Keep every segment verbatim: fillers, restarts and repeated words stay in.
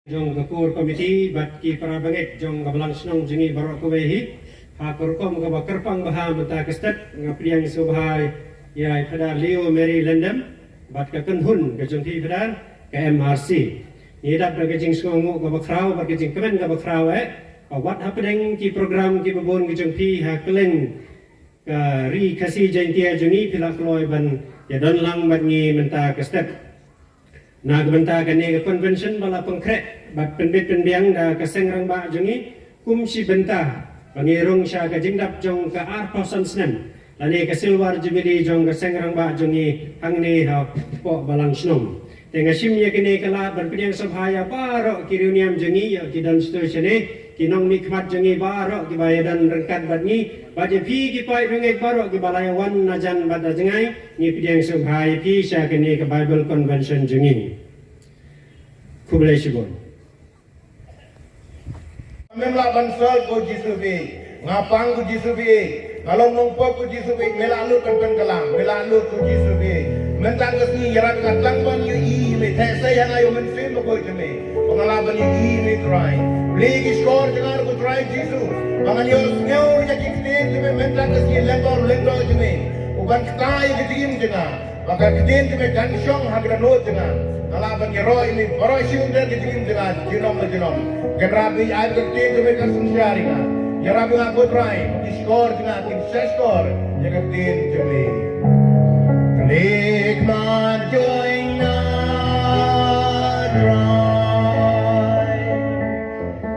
jong ka core committee bad ki para bangeit jong ka balang shnong jong ngi baroh kawei hi. Ha ka rukom kaba kyrpang bha mynta ka step nga pdiang sngewbha ïa i Phadar Leo Mary Lyndem bad ka kynhun ka jong phi Phadar, ka M R C. Ngi dap da ka jingsngewnguh kaba khraw bad ka jingkmen kaba khraw eh ba wat hapdeng ki program kiba bun ka jong phi ha kylleng ka ri Khasi Jaiñtia jong ngi phi la kloi ban ïadon lang bad ngi mynta ka step. Na ka bynta kane ka convention ba la pynkhreh bad pynbit pynbiang da ka seng rangbah jong ngi kum shi bynta ba ngi rung sha ka jingdap jong ka arphew san snem lane ka silver jubilee jong ka seng rangbah jong ngi hangne hapoh balang shnong. Te nga shim ïa kane ka lad ban pdiang sngewbha ïa baroh ki riewniam jong ngi, ïa ki don shatei shane, ki nongmihkhmat jong ngi baroh kiba ïadon ryngkat bad ngi, bad ïa phi ki paid riewngeit baroh kiba la ïawan na jan bad na jngai, ngi pdiang sngewbha ïa phi sha kane ka Bible Convention jong ngi. Khublei shibun. Mem lah ban sel ko Jisu bi. Nga pang ko Jisu bi. Nga long nongpop ko Jisu bi. Me lah lut ban pynkylla. Me lah lut ko Jisu bi. Mynta ka sngi ïarap nga tang ban ïohi me, theh sei ha nga ïa u Mynsiem Bakhuid jong me. Ba nga lah ban ïohi me Trai. Plie ki shkor jong nga ko Trai Jisu. Ba ngan ïohsngew ïa ki ktien jong me mynta ka sngi, lyngkor lyngdoh jong me. U ban kta ïa ki jingim jong nga. Ba ka ktien jong me kan shong ha ka dohnud jong nga. Nga lah ban ïaroh ïa me baroh shi ktien ka jingim jong nga junom la junom. Kynrad me, ai ba ka ktien jong me kan synshar ïa nga. Ïarap ïa nga ko Trai, ba ki shkor jong nga kin shahshkor ïa ka ktien jong me. Klik man join na Trai.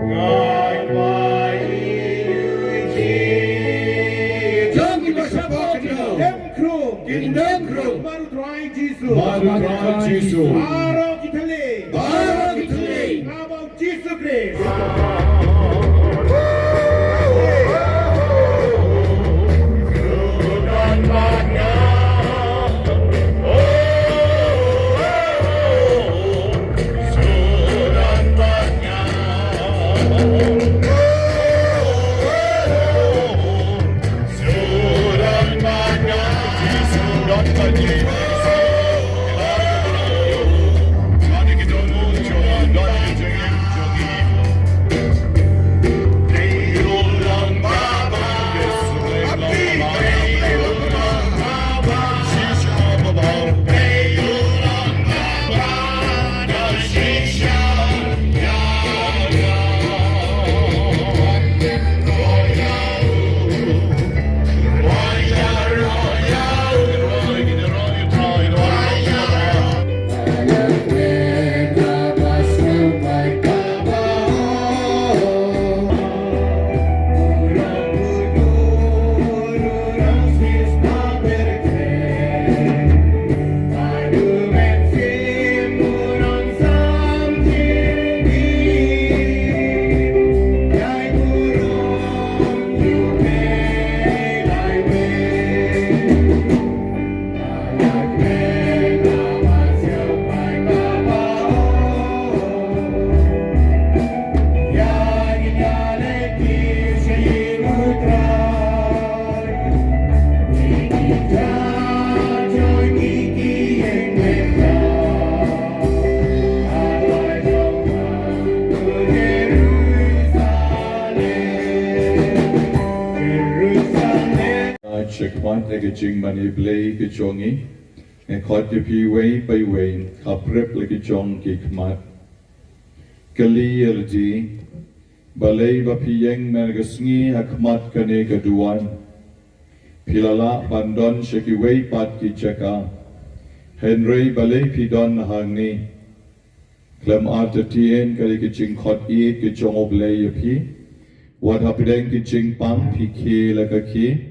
Ngai bai ïa u Jisu. Jong ki ba shapoh ki dem khrum. Ki dem khrum. Bad u Trai Jisu. Bad u Trai Jisu. Baroh ki thylliej. Baroh ki thylliej. Kaba u Jisu Khrist. Nga shakmat ïa ka jingmane Blei ka jong ngi. Nga khot ïa phi iwei pa iwei, khaprip la ki jong ki khmat. Kylli ïa lade, balei ba phi ïeng man ka sngi ha khmat kane ka duwan? Phi la lah ban don sha kiwei pat ki jaka. Hynrei balei phi don hangne? Khlem artatien ka dei ka jingkhot ïeit ka jong U Blei ïa phi. Wat hapdeng ki jingpang phi khie la ka khie.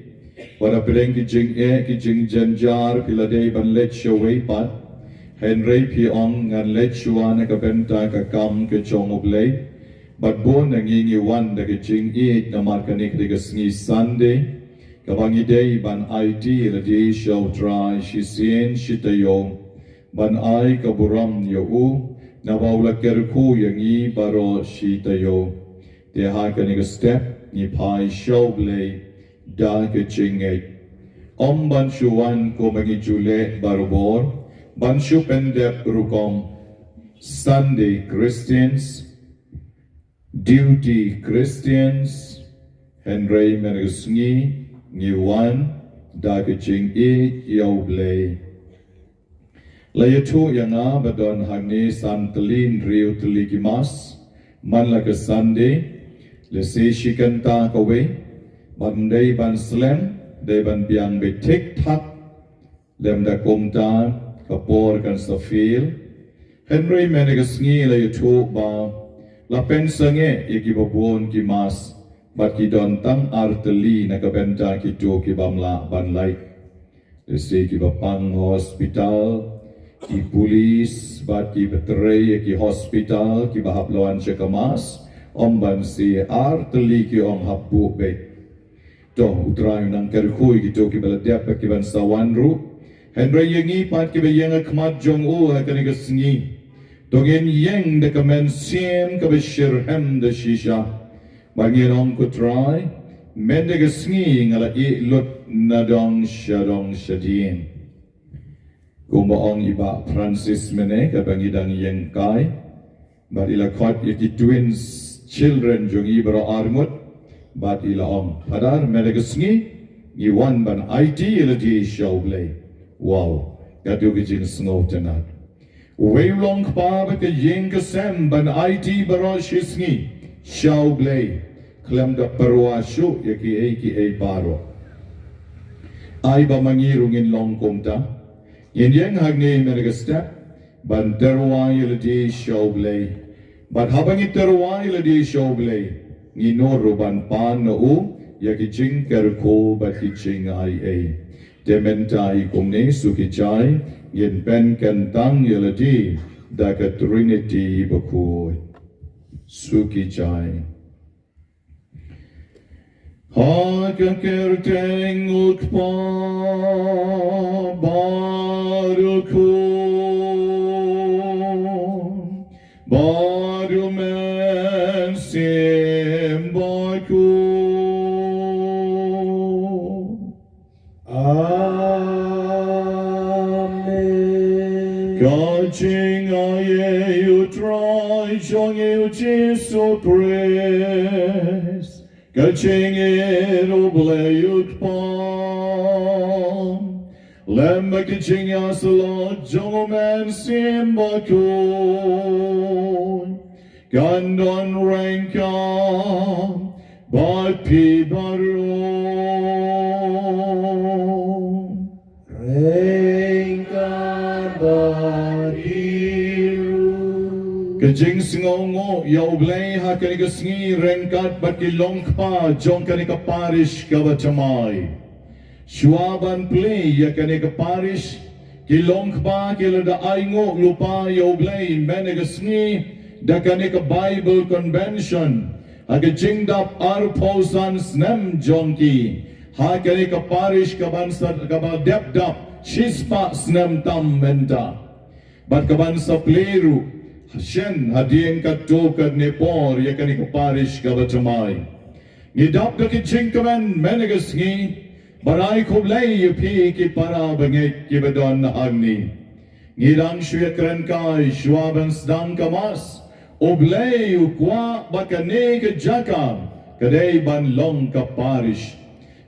Wat hapdeng ki jingeh ki jingjynjar phi la dei ban leit shawei pat. Hynrei phi ong ngan leit shuwa na ka bynta ka kam ka jong U Blei. Bad bun na ngi ngi wan da ka jingïeit namar kane ka dei ka sngi Sunday. Kaba ngi dei ban aiti lade sha U Trai shisien shi taïew. Ban ai ka burom ïa u, naba u la kyrkhu ïa ngi baroh shi taïew. Te ha kane ka step, ngi phai sha U Blei, da ka jingngeit. Ym ban shu wan kumba ngi ju leh barabor, ban shu pyndep rukom Sunday Christians, Duty Christians, hynrei mynne ka sngi ngi wan da ka jingïeit ïa U Blei. La ïathuh ïa nga ba don hangne san tylli hynriew tylli ki mass man la ka Sunday, lehse shi kynta kawei, bad ym dei ban slem, dei ban biang beit thik thak, lymda kumta ka por kan sa field. Hynrei mynne ka sngi la ïathuh ba la pynsangeh ïa kiba bun ki mass, bad ki don tang ar tylli na ka bynta kito ki bym lah ban leit. Lehse kiba pang hospital, ki pulis, bad kiba trei ïa ki hospital, kiba hap wan sha ka mass, ym ban siew, ar tylli ki ong hap buh beit. To, U Trai un nang kyrkhu ïa kito kiba la dep bad kiban sa wan ruh. Hynrei ïa ngi pat kiba ïeng ha khmat jong u ha kane ka sngi, to ngin ïeng da ka mynsiem kaba shitrhem da shisha. Bad ngin ong, ko Trai, mynne ka sngi nga la ïeh lut na dong sha dong shadien. Kumba ong i Bah Francis mynne, katba ngi dang ïeng kai, bad i la khot ïa ki twins children jong i baroh arngut, bad i la ong, Phadar, mynne ka sngi ngi wan ban aiti ïa lade sha U Blei. Wow, kato ka jingsngewtynnad. Uwei u long kpa bad ka ïing ka sem ban aiti baroh shi sngi sha U Blei, khlem da pyrwa shuh ïa kiei kiei baroh. Ai ba ma ngi ruh ngin long kumta. Ngin ïeng hangne mynne ka step ban tyrwa ïa lade sha U Blei. Bad haba ngi tyrwa ïa lade sha U Blei, ngi nud ruh ban pan na u ïa ki jingkyrkhu bad ki jingai ei. Te mynta i kumne, suk i jai, ngin pynkyntang ïa lade da ka Trinity bakhuid. Suk i jai. Ha ka kyrteng U Kpa bad U Khun bad U Mynsiem Bakhuid. Amen. Ka jingai ei U Trai jong ngi U Jisu Khrist, ka jingïeit U Blei U Kpa, lem bad ka jingïasyllok jong U Mynsiem Bakhuid, kan don ryngkat bad phi baroh. Ryngkat bad phi ruh. Ka jingsngewnguh ïa U Blei ha kane ka sngi ryngkat bad ki longkpa jong kane ka parish kaba thymmai. Shuwa ban plie ïa kane ka parish, ki longkpa ki la da ainguh lypa ïa U Blei mynne ka sngi da kane ka Bible Convention ha ka jingdap arphew san snem jong ki. Ha kane ka parish kaban sa, kaba dep dap shispah snem tam mynta. Bad kaban sa plie ruh shen hadien katto katne por ïa kane ka parish kaba thymmai. Ngi dap da ka jingkmen mynne ka sngi ban ai khublei ïa phi ki para bangeit kiba don hangne. Ngi dang shu ïakren kai shuwa ban sdang ka mass, U Blei u kwah ba kane ka jaka ka dei ban long ka parish.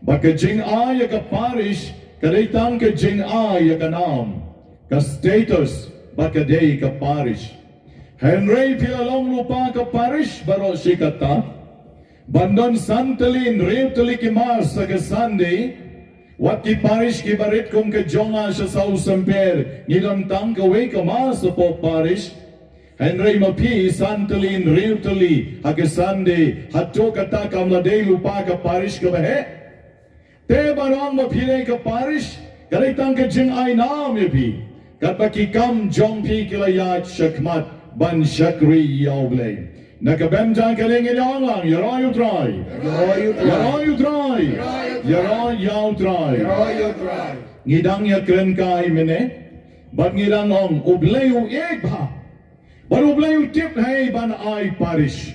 Bad ka jingai ïa ka parish ka dei tang ka jingai ïa ka nam, ka status, ba ka dei ka parish. Hynrei phi la long lypa ka parish baroh shi katta, ban don san tylli hynriew tylli ki mass ha ka Sunday. Wat ki parish kiba rit kum ka jong nga sha South Sempere, ngi don tang kawei ka mass hapoh parish. Hynrei ma phi san tylli hynriew tylli ha ka Sunday, hato kata kam la dei lypa ka parish kaba heh? Te ban ong ba phi dei ka parish, ka dei tang ka jingai nam ïa phi. Katba ki kam jong phi ki la ïaid shakhmat ban shakri ïa U Blei. Na ka bynta kane ngin ong lang, ïaroh ïa U Trai. Ïaroh ïa U Trai. Ïaroh ïa U Trai. Ïaroh ïa U Trai. Ngi dang ïakren kai mynne bad ngi dang ong U Blei u ïeit bha. Bad U Blei u tip hi ban ai parish.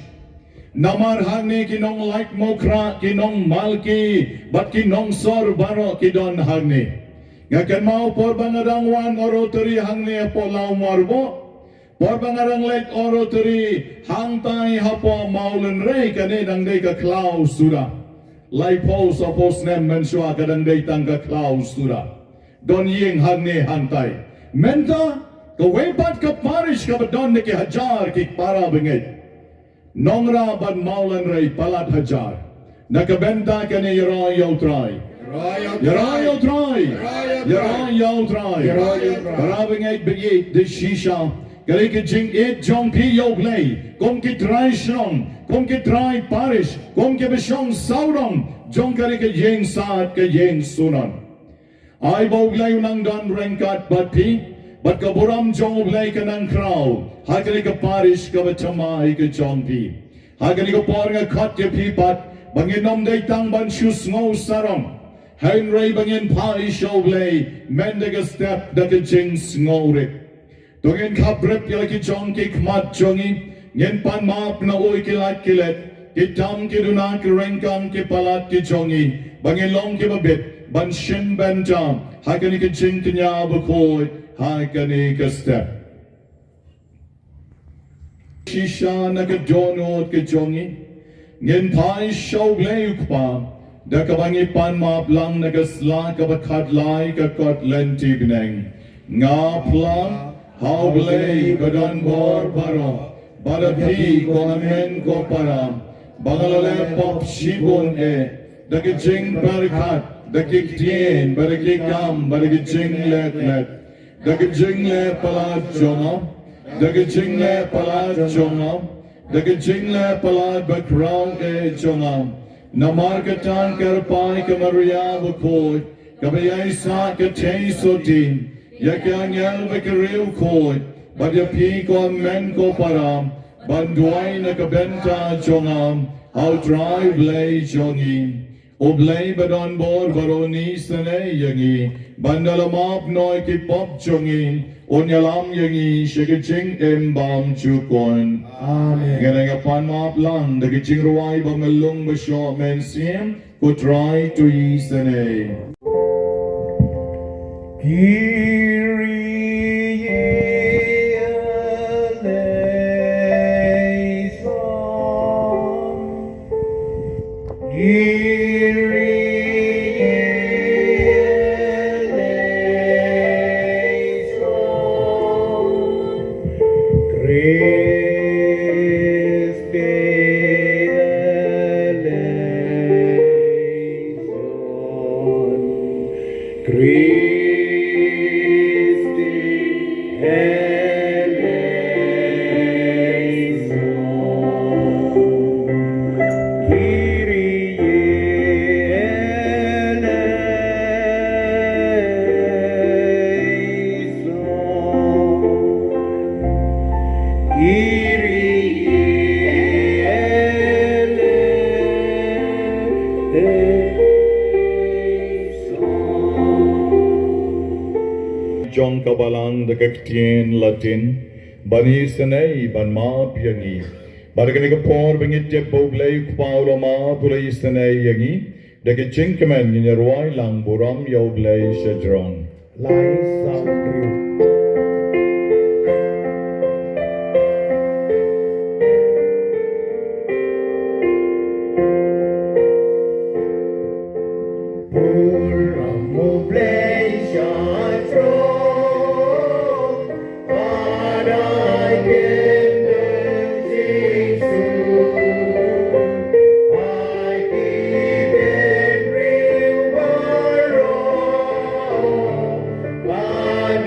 Namar hangne ki nonglait mawkhra, ki nongmalki bad ki nongsor baroh ki don hangne. Nga kynmaw por ba nga dang wan oratory hangne hapoh Lawmawrboh, Por ba nga dang leit oratory hangtai hapoh Mawlynrei, kane dang dei ka khlaw suda. Laiphew sawphew snem mynshuwa ka dang dei tang ka khlaw suda. Don ïing hangne hangtai. Mynta kawei pat ka parish kaba don da ki hajar ki para bangeit. Nongrah bad Mawlynrei palat hajar. Na ka bynta kane ïaroh ïa U Trai. Ïaroh ïa U Trai. Ïaroh ïa U Trai. Para bangeit bad ïeit, da shisha ka dei ka jingïeit jong phi ïa U Blei kum ki trai shnong, kum ki trai parish, kum kiba shong sawdong jong ka dei ka ïing sad, ka ïing synod. Ai ba U Blei un nang don ryngkat bad phi, bad ka burom jong U Blei kan nang khraw ha kane ka parish kaba thymmai ka jong phi. Ha kane ka por nga khot ïa phi pat ba ngin ym dei tang ban shu sngew sarong, hynrei ba ngin phai sha U Blei mynta ka step da ka jingsngewrit. To ngin khaprip ïa la ki jong ki khmat jong ngi, ngin pan map na u ïa ki lait ki let, ki tam ki duna, ki ryngkang ki palat ki jong ngi, ba ngin long kiba bit ban shim bynta ha kane ka jingkñia bakhuid ha kane ka step. Shisha na ka dohnud ka jong ngi, ngin phai sha U Blei U Kpa da kaba ngi pan map lang na ka sla kaba khatlai ka kot lynti bneng. Nga phla ha U Blei badonbor baroh, bad ha phi ko hynmen ko para, ba nga la leh pop shibun eh, da ka jingpyrkhat, da ki ktien bad da ki kam bad da ki jingleh klet, da ka jingleh palat jong nga, da ka jingleh palat jong nga, da ka jingleh palat bakhraw eh jong nga. Namar kata nga kyrpad ïa ka Maria bakhuid, kaba ïaisah ka theisotti, ïa ki angel bad ki riewkhuid, bad ïa phi ko hynmen ko para, ban duwai na ka bynta jong nga ha U Trai U Blei jong ngi. U Blei badonbor baroh un isynei ïa ngi, ban da la map noh ïa ki pop jong ngi, un ïalam ïa ngi sha ka jingim bymjukut. Amen. Ngin ïa pan map lang da ka jingrwai ba myllung ba shoh mynsiem, ko Trai to isynei. Kyrie eleison. Kyrie eleison. Christe eleison. Christe eleison. Kyrie eleison. Kyrie eleison. Jong ka balang da ka ktien Latin, ban isynei ban map ïa ngi. Bad ha kane ka por ba ngi tip ba U Blei U Kpa u la map, u la isynei ïa ngi, da ka jingkmen ngin ïa rwai lang burom ïa U Blei sha jrong. Lai saw hynriew. Burom U Blei sha jrong, bad ai kyrteng Jisu ha ki bynriew baroh, bad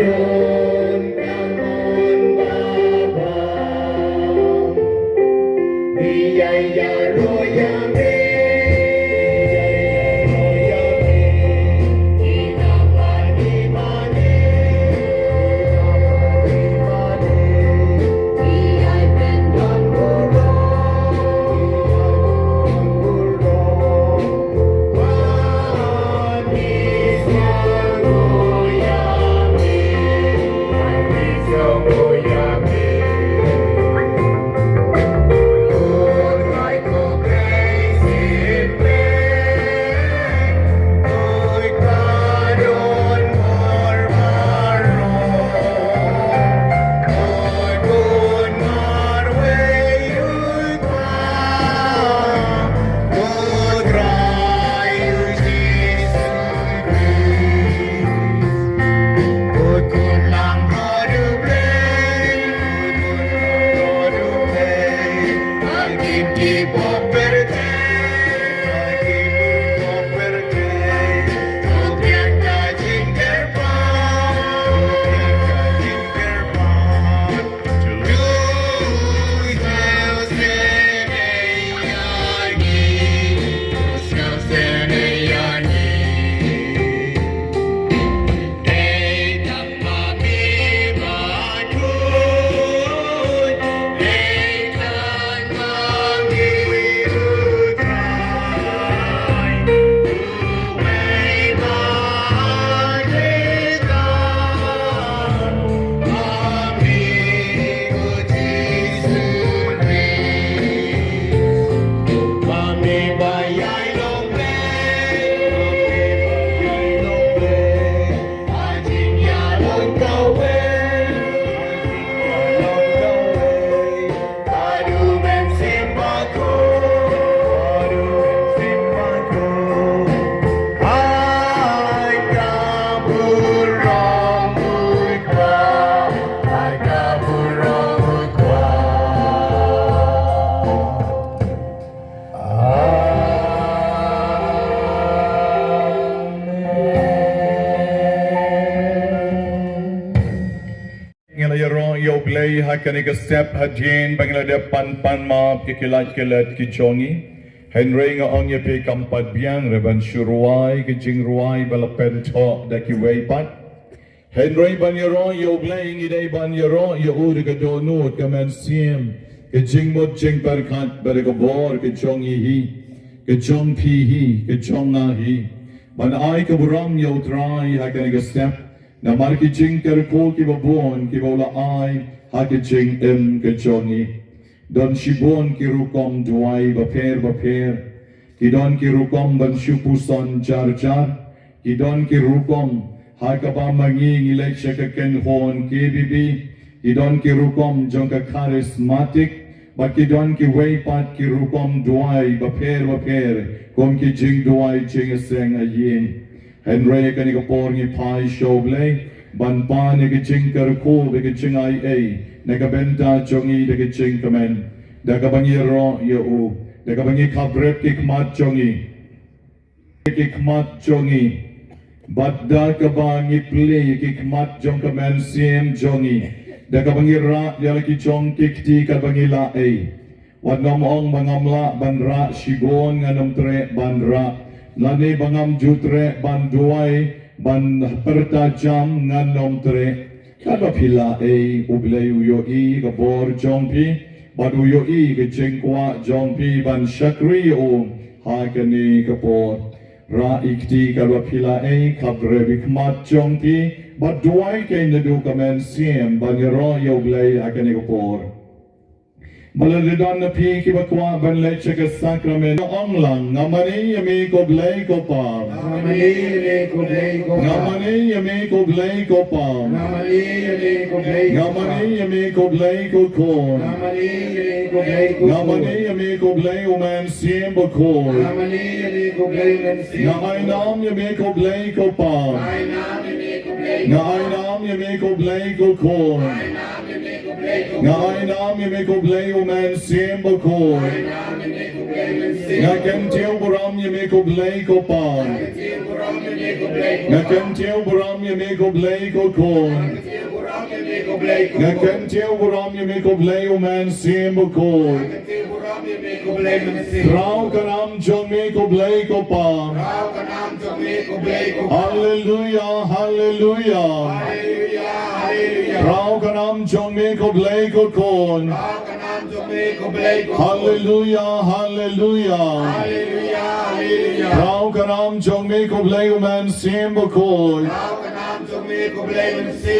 Ngi la ïaroh ïa U Blei ha kane ka step hadien ba ngi la dep pan pan map ïa ki lait ki let ki jong ngi. Hynrei nga ong ïa phi kam pat biang re ban shu rwai ka jingrwai ba la pynthoh da kiwei pat. Hynrei ban ïaroh ïa U Blei ngi dei ban ïaroh ïa u da ka dohnud ka mynsiem, ka jingmut jingpyrkhat bad ka bor ka jong ngi hi, ka jong phi hi, ka jong nga hi. Ban ai ka burom ïa U Trai ha kane ka step. Namar ki jingkyrkhu kiba bun kiba u la ai ha ki jingim ki jong ngi. Don shibun ki rukom duwai bapher bapher. Ki don ki rukom ban shu puson jar jar. Ki don ki rukom ha kaba ma ngi ngi leit sha ka kynhun K B B. Ki don ki rukom jong ka charismatic. Bad ki don kiwei pat ki rukom duwai bapher bapher kum ki jingduwai jingïaseng ïa ngi. Hynrei kane ka por ngi phai sha U Blei ban pan ïa ka jingkyrkhu bad ka jingaiei na ka bynta jong ngi da ka jingkmen, da kaba ngi ïaroh ïa u, da kaba ngi khaprep ki khmat jong ngi, ki khmat jong ngi, bad da kaba ngi plie ki khmat jong ka mynsiem jong ngi, da kaba ngi rah ïa la ki jong ki kti kaba ngi la ei. Wat ngam ong ba ngam lah ban rah shibun, ngan ym treh ban rah. Lane ba ngam ju treh ban duwai, ban pyrta jam, ngan ym treh. Katba phi la ei, U Blei u ïohi ka bor jong phi bad u ïohi ka jingkwah jong phi ban shakri ïa u ha kane ka por. Rah i kti katba phi la ei, khaprep i khmat jong phi bad duwai keiñ naduh ka mynsiem ban ïaroh ïa U Blei ha kane ka por. Ba la dei don na phi kiba kwah ban leit sha ka sakramen, ong lang, nga mane ïa me ko Blei ko Pa. Nga mane ïa me ko Blei ko Pa. Nga mane ïa me ko Blei ko Pa. Nga mane ïa me ko Blei ko Khun. Nga mane ïa me ko Blei ko Khun. Nga mane ïa me ko Blei U Mynsiem Bakhuid. Nga mane ïa me ko Blei U Mynsiem. Nga ai nam ïa me ko Blei ko Pa. Nga ai nam ïa me ko Blei ko Pa. Nga ai nam ïa me ko Blei ko Khun. Nga ai nam ïa me ko Blei U Mynsiem Bakhuid. Nga kyntiew burom ïa me ko Blei ko Pa. Nga kyntiew burom ïa me ko Blei ko Khun. Nga kyntiew burom ïa me ko Blei U Mynsiem Bakhuid. Khraw ka nam jong me ko Blei ko Pa. Haleluya, haleluya. Khraw ka nam jong me ko Blei ko Khun. Haleluya, haleluya. Khraw ka nam jong me ko Blei U Mynsiem Bakhuid.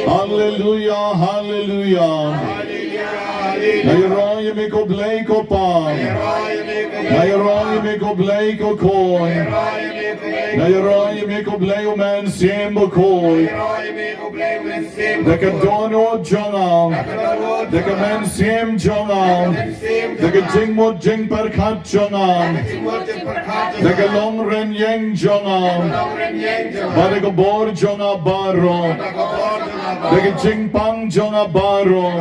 Haleluya, haleluya. Nga ïaroh ïa me ko Blei ko Pa. Nga ïaroh ïa me ko Blei ko Khun. Nga ïaroh ïa me ko Blei U Mynsiem Bakhuid. Da ka dohnud jong nga, da ka mynsiem jong nga, da ka jingmut jingpyrkhat jong nga, da ka long rynïeng jong nga, bad da ka bor jong nga baroh, da ka jingpang jong nga baroh,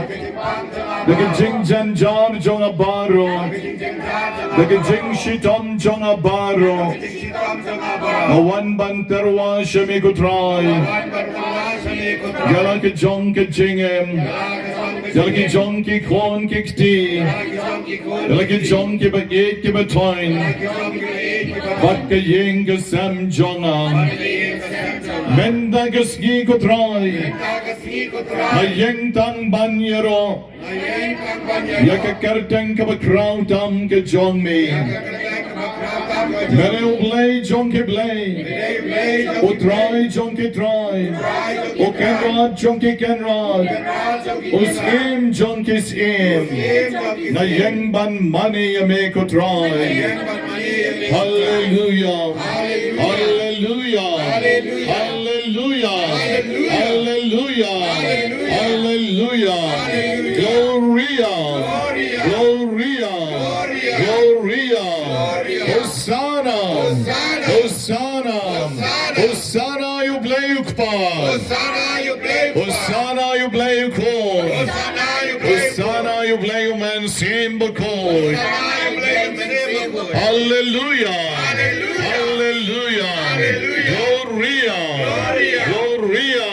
da ka jingjynjar Jong nga baroh, da ka jingshitom jong nga baroh, nga wan ban tyrwa sha me ko Trai. Ïa la ka jong ka jingim, ïa la ka jong ki khun ki kti, ïa la ka jong ki ba ïeit ki ba thoiñ, bad ka ïing ka sem jong nga. Mynta ka sngi ko Trai, nga ïeng tang ban ïaroh ïa ka kyrteng kaba khraw tam ka jong me. Me dei U Blei jong ki blei, U Trai jong ki trai, U Kynrad jong ki kynrad, U Syiem jong ki syiem. Nga ïeng ban mane ïa me ko Trai. Haleluia. Haleluia. Haleluia. Haleluia. Haleluia. Gloria. Gloria. Gloria. Hosanna. Hosanna. Hosanna ïa U Blei U Kpa. Hosanna ïa U Blei U Khun. Hosanna ïa U Blei U Mynsiem Bakhuid. Haleluia. Haleluia. Gloria. Gloria.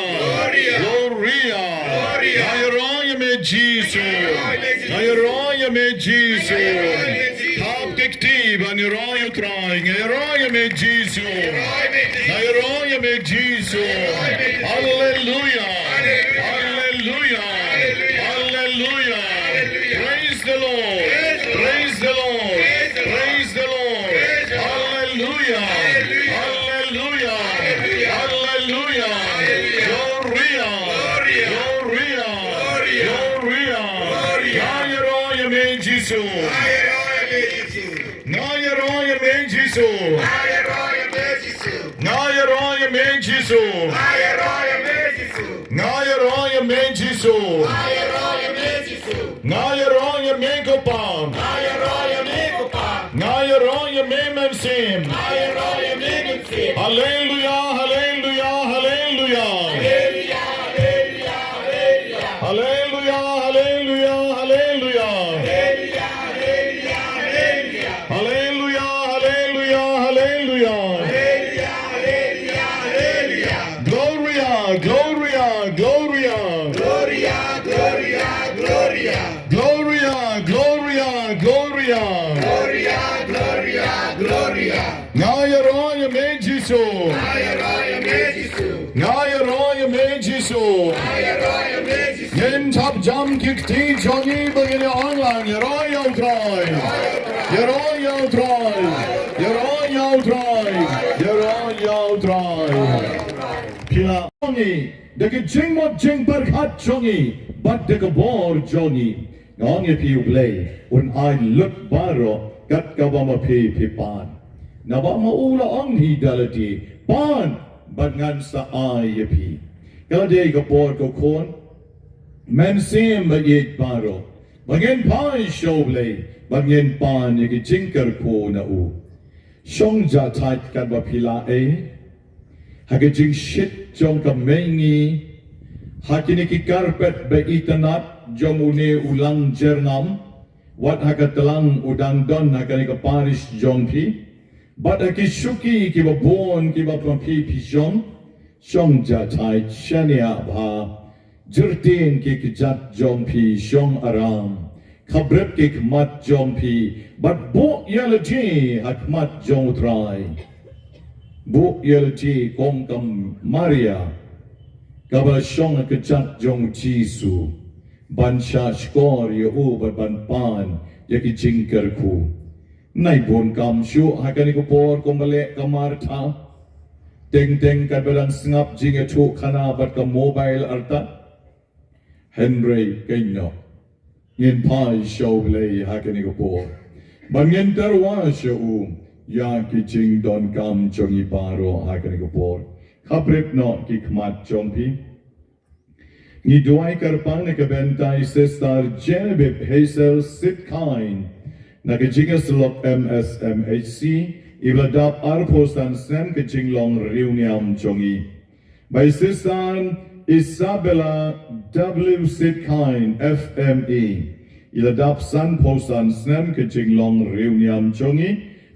Gloria. Nga ïaroh ïa me Jisu. Nga ïaroh ïa me Jisu. Hap ki kti ban ïaroh ïa U Trai. Nga ïaroh ïa me Jisu. Nga ïaroh ïa me Jisu. Haleluia. Haleluia. Haleluia. Praise the Lord. Praise the Lord. Praise the Lord. Haleluia. Haleluia. Haleluia. Gloria. Gloria. Gloria. Nga ïaroh ïa me Jisu. Nga ïaroh ïa me Jisu. Nga ïaroh ïa me Jisu. Nga ïaroh ïa me Jisu. Nga ïaroh ïa me ko Pa. Nga ïaroh ïa me Mynsiem. Haleluia, haleluia, haleluia. Haleluia, haleluia, haleluia. Haleluia, haleluia, haleluia. Gloria, gloria, gloria. Gloria, gloria, gloria. Gloria, gloria, gloria. Gloria, gloria, gloria. Nga ïaroh ïa me Jisu. Nga ïaroh ïa me Jisu. Nga ïaroh ïa me Jisu. Nga ïaroh ïa me Jisu. Ngin thap jam ki kti jong ngi ba ngin ïa ong lang, ïaroh ïa U Trai. Ïaroh ïa U Trai. Ïaroh ïa U Trai. Ïaroh ïa U Trai. Phi la ong ngi da ka jingmut jingpyrkhat jong ngi bad da ka bor jong ngi. Nga ong ïa phi U Blei un ai lut baroh kat kaba ma phi phi pan. Naba ma u la ong hi da lade, pan bad ngan sa ai ïa phi. Ka la dei ka por ko khun, mynsiem ba ïeit baroh, ba ngin phai sha U Blei bad ngin pan ïa ka jingkyrkhu na u. Shong jahthait katba phi la ei ha ka jingshit jong ka mei ngi, ha kine ki carpet ba itynnad jong une u lang jyrngam, wat ha ka tlang u dang don ha kane ka parish jong phi, bad ha ki shuki kiba bun kiba phi phi shong. Shong jahthait, shaniah bha. Jyrteng ki kjat jong phi, shong aram. Khabrip ki khmat jong phi bad buh ïa lade ha khmat jong U Trai. Buh ïa lade kum ka Maria kaba shong ha kjat jong U Jisu, ban shahshkor ïa u bad ban pan ïa ki jingkyrkhu. Nai bun kam shuh ha kane ka por kumba leh ka Martha. Teng teng katba dang sngap jingïathuhkhana bad ka mobile artat. Hynrei kynnoh ngin phai sha U Blei ha kane ka por, ba ngin tyrwa sha u ïa ki jingdonkam jong ngi baroh ha kane ka por. Khabrip noh ki khmat jong phi. Ngi duwai kyrpang na ka bynta i Sister Genevieve Hazel Sitkine na ka jingïasyllok M S M H C, iba la dap arphew san snem ka jinglong riewniam jong i. Bad i Sister Isabella W Sitkine, F M E, Ki la dap sanphew san snem ka jinglong riewniam jong ngi,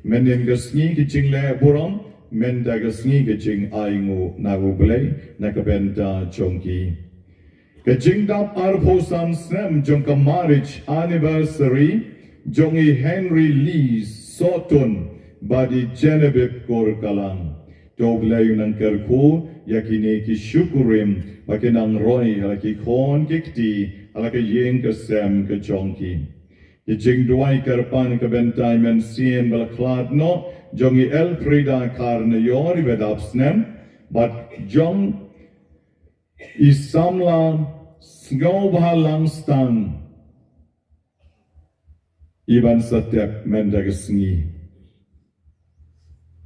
mynhynnin ka sngi ka jingleh burom, mynta ka sngi ka jingainguh na U Blei na ka bynta jong ki. Ka jingdap arphew san snem jong ka marriage anniversary jong i Henry Lee Sohtun bad i Genevieve Kurkalang. To U Blei un nang kyrkhu ïa kine ki shakri ba ki nang roi ha la ki khon ki kti ha la ka ïing ka sem ka jong ki. Ki jingduwai kyrpang ka bynta i mynsiem ba la khlad noh jong i Elfrieda Karnaior iba dap snem bad jong i samla Sngewbha Langstang iban sa tep mynta ka sngi.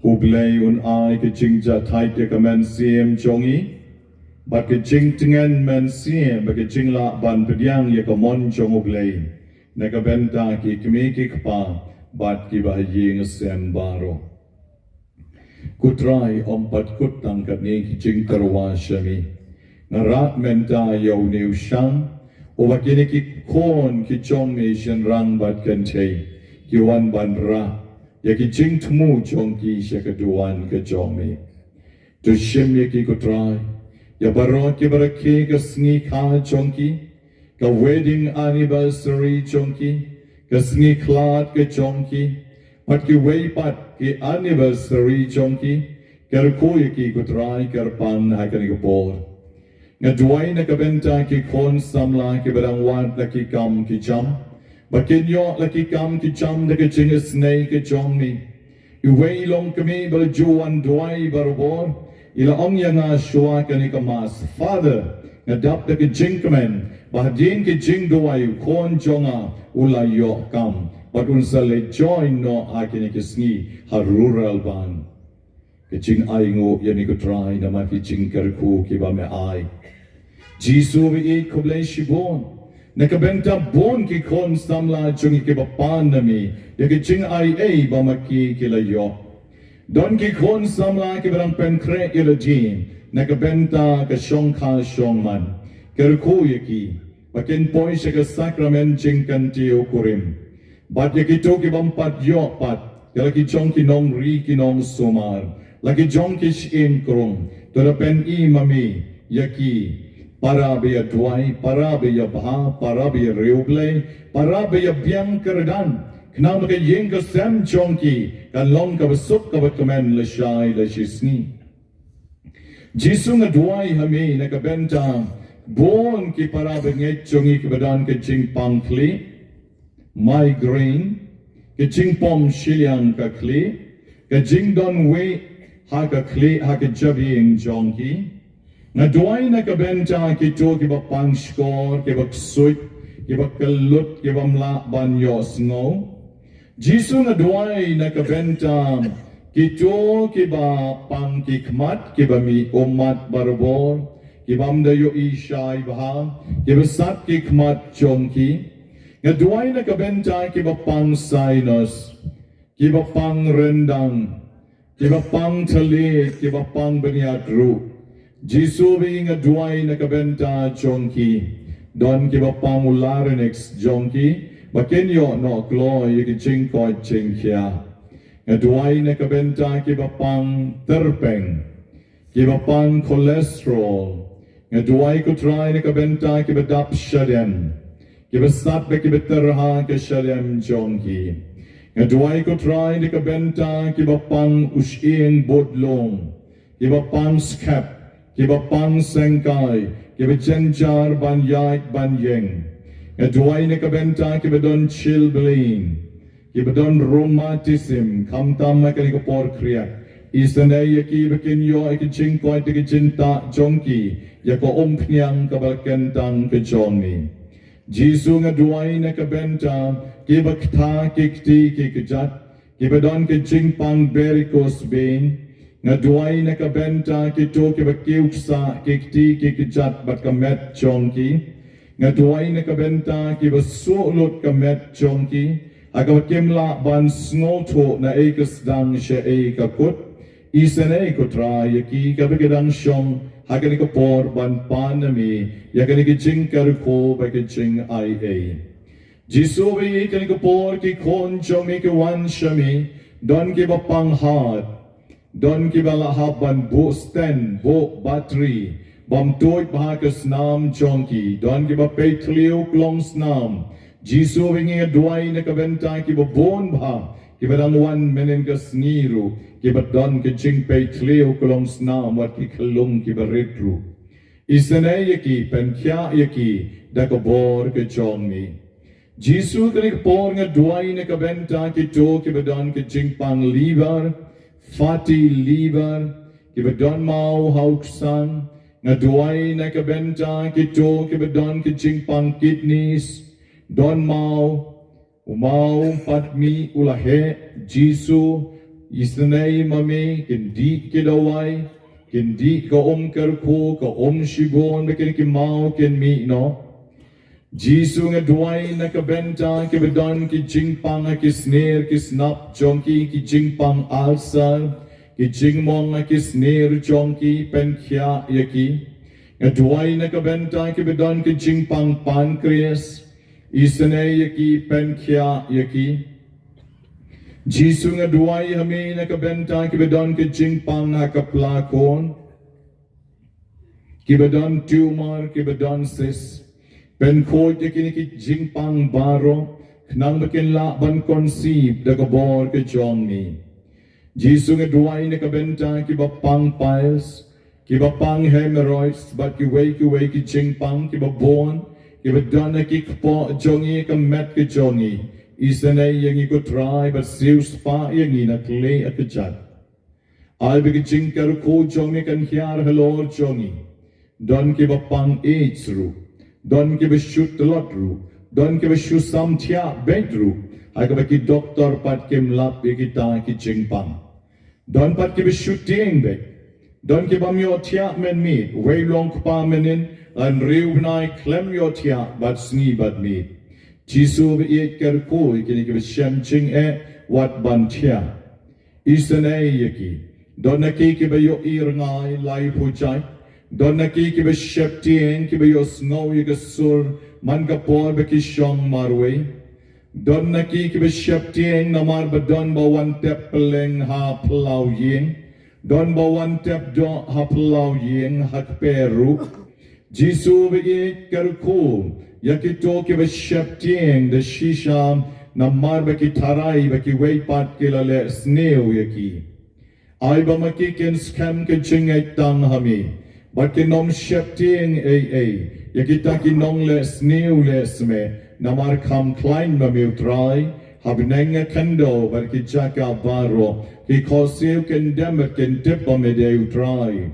U Blei un ai ka jingjahthait ïa ka mynsiem jong i bad ka jingtngen mynsiem bad ka jinglah ban pdiang ïa ka mon jong U Blei na ka bynta ki kmie ki kpa bad kiba ha ïing ha sem baroh. Ko Trai, ym pat kut tang katne ki jingtyrwa sha me. Nga rah mynta ïa une u shang uba kine ki khon ki jong me shynrang bad kynthei ki wan ban rah ïa ki jingthmu jong ki sha ka duwan ka jong me. To shim ïa ki, ko Trai, ïa baroh kiba rakhe ka sngi kha jong ki, ka wedding anniversary jong ki, ka sngi khlad ka jong ki, bad kiwei pat ki anniversary jong ki. Kyrkhu ïa ki, ko Trai, kyrpang ha kane ka por. Nga duwai na ka bynta ki khun samla kiba dang wad la ki kam ki jam ba kin ïoh la ki kam ki jam da ka jingisynei ka jong me. Iwei i longkmie ba la ju wan duwai barabor i la ong ïa nga shuwa kane ka Mass, Father, nga dap da ka jingkmen ba hadien ka jingduwai u khun jong nga u la ïoh kam bad un sa leit join noh ha kine ki sngi ha Rural Band. Ka jingainguh ïa me, ko Trai, namar ki jingkyrkhu kiba me ai. Jisu, ba ïeit, khublei shibun na ka bynta bun ki khun samla jong ngi kiba pan na me ïa ka jingaiei ba ma ki ki la ïoh. Don ki khun samla kiba dang pynkhreh ïa lade na ka bynta ka shongkha shongman. Kyrkhu ïa ki ba kin poi sha ka sakramen jingkyntiew kurim. Bad ïa kito kibym pat ïoh pat, ïa la ki jong ki nongri ki nongsumar, la ki jong ki shyieng krung, to da pyni ma me ïa ki para ba ïa duwai, para ba ïa bha, para ba ïa riewblei, para ba ïa biang kyrdan, khnang ba ka ïing ka sem jong ki kan long kaba suk kaba kmen lashai lashisngi. Jisu, nga duwai ha me na ka bynta bun ki para bangeit jong ngi kiba don ka jingpang khlieh, migraine, ka jingpom shiliang ka khlieh, ka jingdon wieh ha ka khlieh ha ka jabieng jong ki. Nga duwai na ka bynta kito kiba pang shkor, kiba ksuid, kiba kyllut, kibym lah ban ïohsngew. Jisu, nga duwai na ka bynta kito kiba pang ki khmat, kiba mih ummat barabor, kibym da ïohi shai bha, kiba sat ki khmat jong ki. Nga duwai na ka bynta kiba pang sinus, kiba pang ryndang, kiba pang thylliej, kiba pang bniat ruh. Jisu, ba ïeit, nga duwai na ka bynta jong ki. Don kiba pang u larynx jong ki ba kin ïoh noh kloi ïa ki jingkoit jingkhiah. Nga duwai na ka bynta kiba pang tyrpeng, kiba pang cholesterol. Nga duwai, ko Trai, na ka bynta kiba dap shadem, kiba sat bad kiba tyrha ka shadem jong ki. Nga duwai, ko Trai, na ka bynta kiba pang u shyieng budlung, kiba pang skep, kiba pang sengkai, kiba jynjar ban ïaid ban ïeng. Nga duwai na ka bynta kiba don chilblain, kiba don rheumatism, khamtam ha kane ka por khriat. Isynei ïa ki ba kin ïoh ïa ka jingkoit da ka jingtah jong ki ïa ka umphniang kaba kyntang ka jong me. Jisu, nga duwai na ka bynta kiba ktah ki kti ki kjat, kiba don ka jingpang varicose vein. Nga duwai na ka bynta kito kiba kiew ksah ki kti ki kjat bad ka met jong ki. Nga duwai na ka bynta kiba suh lut ka met jong ki, ha kaba kim lah ban sngewthuh na ei ka sdang sha ei ka kut. Isynei, ko Trai, ïa ki kaba ki dang shong ha kane ka por ban pan na me ïa kane ka jingkyrkhu bad ka jingaiei. Jisu, ba ïeit, kane ka por ki khun jong me ki wan sha me, don kiba pang hat, don kiba la hap ban buh stand, buh batri, bam tuid bha ka snam jong ki, don kiba peit thliew klong snam. Jisu, ba ïeit, nga duwai na ka bynta kiba bun bha kiba dang wan mynnin ka sngi ruh, kiba don ka jingpeit thliew klong snam wat ki khyllung kiba rit ruh. Isynei ïa ki, pynkhiah ïa ki da ka bor ka jong me. Jisu, kane ka por nga duwai na ka bynta kito kiba don ka jingpang liver, fatty liver, kiba don maw ha u ksan. Nga duwai na ka bynta kito kiba don ka jingpang kidneys, don maw, u maw pat mih u la heh. Jisu, isynei ma me, kin dih ki dawai, kin dih ka um kyrkhu, ka um shibun, ba kine ki maw kin mih noh. Jisu, nga duwai na ka bynta kiba don ki jingpang ha ki snier ki snap jong ki, ki jingpang ulcer, ki jingmong ha ki snier jong ki, pynkhiah ïa ki. Nga duwai na ka bynta kiba don ki jingpang pancreas, isynei ïa ki, pynkhiah ïa ki. Jisu, nga duwai ha me na ka bynta kiba don ki jingpang ha ka pla khun, kiba don tumor, kiba don cyst. Pynkhuid ïa kine ki jingpang baroh, khnang ba kin lah ban conceive da ka bor ka jong me. Jisu, nga duwai na ka bynta kiba pang piles, kiba pang hemorrhoids, bad kiwei kiwei ki jingpang kiba bun kiba don ha ki kpoh jong ngi, ka met ka jong ngi. Isynei ïa ngi ko Trai, bad siew spah ïa ngi na khlei ka jait. Ai ba ka jingkyrkhu jong me kan hiar halor jong ngi. Don kiba pang AIDS ruh, don kiba shu tlot ruh, don kiba shu sam thiah beit ruh, ha kaba ki doktor pat kim lap ïa kita ki jingpang. Don pat kiba shu tieng beit, don kibym ïoh thiah mynmiet, wei long kpa mynnin, hynriew bnai khlem ïoh thiah bad sngi bad miet. Jisu, ba ïeit, kyrkhu ïa kine kiba shem jingeh wat ban thiah. Isynei ïa ki. Don na ki kiba ïohi rngai laiphew jait. Don na ki kiba sheptieng, kiba ïohsngew ïa ka sur man ka por ba ki shong marwei. Don na ki kiba sheptieng namar ba don ba wan tep pylleng ha phyllaw ïing. Don ba wan tep doh ha phyllaw ïing, ha kper ruh. Jisu, ba ïeit, kyrkhu ïa kito kiba sheptieng da shisha namar ba ki tharai ba kiwei pat ki la leh sniew ïa ki. Ai ba ma ki kin skhem ka jingngeit tang ha me, bad kin ym sheptieng ei ei ïa kita ki nongleh sniew leh smeh, namar kham khlaiñ ma me u Trai. Ha bneng, ha khyndew bad ki jaka baroh, ki khohsiew kin dem bad kin tip ba me dei u Trai.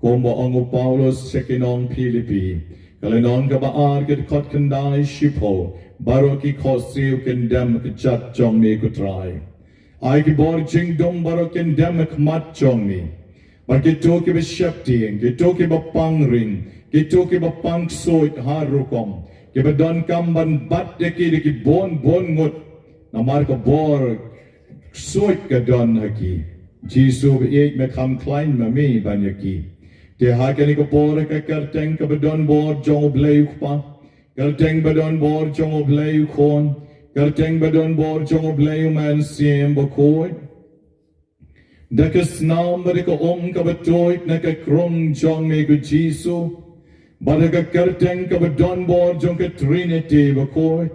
Kumba ong u Paulus sha ki nong Philippi, ka lynnong kaba ar, ka dkhot khyndai shiphew, baroh ki khohsiew kin dem ha ka jait jong me ko Trai. Ai ki bor jingdum baroh kin dem ha khmat jong me. Bad kito kiba sheptieng, kito kiba pang ring, kito kiba pang ksuid har rukom, kiba donkam ban bat ïa ki da ki bun bun ngut, namar ka bor ksuid ka don ha ki. Jisu, ba ïeit, me kham khlaiñ ma me ban ïa ki. Te ha kane ka por, ha ka kyrteng kaba don bor jong U Blei U Kpa, kyrteng ba don bor jong U Blei U Khun, kyrteng ba don bor jong U Blei U Mynsiem Bakhuid, da ka snam bad da ka um kaba tuid na ka krung jong me ko Jisu, bad da ka kyrteng kaba don bor jong ka Trinity Bakhuid,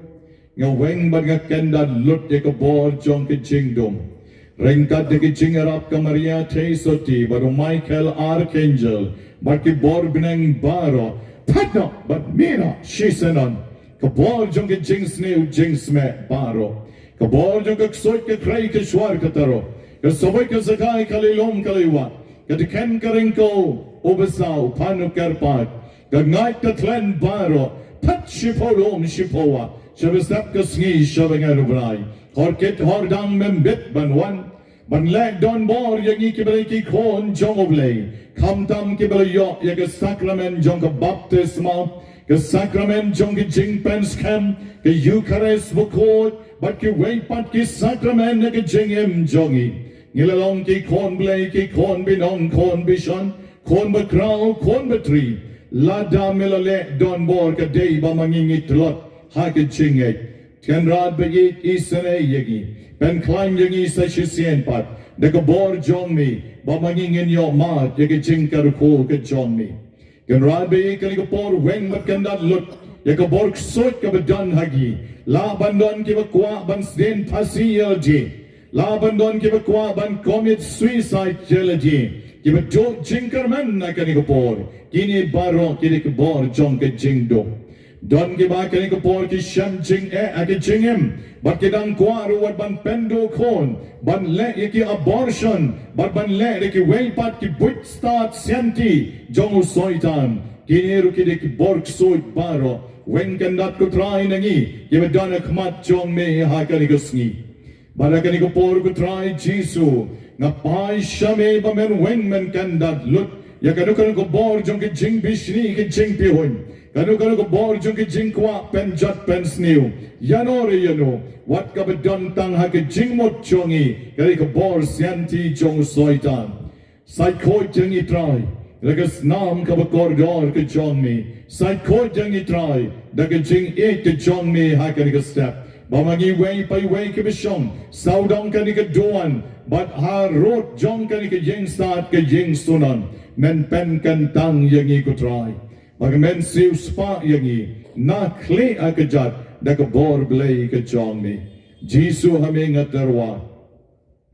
nga weng bad nga kyndat lut ïa ka bor jong ka jingdum. Ryngkat da ka jingïarap ka Maria Theisotti bad u Michael Archangel bad ki bor bneng baroh, phet noh bad mih noh shisien noh. Ka bor jong ka jingsniew jingsmeh baroh, ka bor jong ka ksuid ka khrei ka shuar ka taroh, ka sawbeit ka sakai, ka lei lum ka lei wah, ka dkhot ka ryngkew, u bsa u phan u kyrpad, ka ngait ka thlen baroh, phet shiphew lum shiphew wah sha ba sep ka sngi sha ba ngan u bnai. Hor kit hor dang mem bit ban wan ban leh donbor ïa ngi kiba dei ki khun jong U Blei, khamtam kiba la ïoh ïa ka sakramen jong ka baptisma, ka sakramen jong ka jingpynskhem, ka Eukharist Bakhuid, bad kiwei pat ki sakramen na ka jingim jong ngi. Ngi la long ki khun Blei, ki khun binong, khun bishar, khun bakhraw, khun batri. Lada me la leh donbor, ka dei ba ma ngi ngi tlot ha ka jingngeit. Kynrad ba ïeit, isynei ïa ngi, pynkhlaiñ ïa ngi sa shisien pat da ka bor jong me, ba ma ngi ngin ïoh mad ïa ka jingkyrkhu ka jong me. Kynrad ba ïeit, kane ka por weng bad kyndat lut ïa ka bor ksuid kaba don ha ngi. Lah ban don kiba kwah ban sdien phasi ïa lade, lah ban don kiba kwah ban commit suicide ïa lade, kiba duh jingkyrmen ha kane ka por. Kine baroh ki dei ka bor jong ka jingdum. Don kiba kane ka por ki shem jingeh ha ka jingim, bad ki dang kwah ruh wat ban pynduh khun, ban leh ïa ki abortion, bad ban leh ïa kiwei pat ki buit stad sianti jong u Soitan. Kine ruh ki dei ki bor ksuid baroh. Weng kyndat, ko Trai, na ngi kiba don ha khmat jong me ha kane ka sngi. Bad ha kane ka por, ko Trai Jisu, nga phai sha me ba men weng, men kyndat lut ïa kano kano ka bor jong ka jingbishni, ka jingpihuiñ, kano kano ka bor jong ka jingkwah pynjot pynsniew, ïano re ïano, wat kaba don tang ha ka jingmut jong ngi, kane ka bor sianti jong u Soitan. Sait khuid ïa ngi, Trai, da ka snam kaba kordor ka jong me. Sait khuid ïa ngi, Trai, da ka jingïeit ka jong me ha kane ka step, ba ma ngi iwei pa iwei kiba shong sawdong kane ka duwan, bad harud jong kane ka ïing stad ka ïing sunan, men pynkyntang ïa ngi, ko Trai, ba ka men siewspah ïa ngi na khlieh ha kjat da ka bor Blei ka jong me. Jisu, ha me nga tyrwa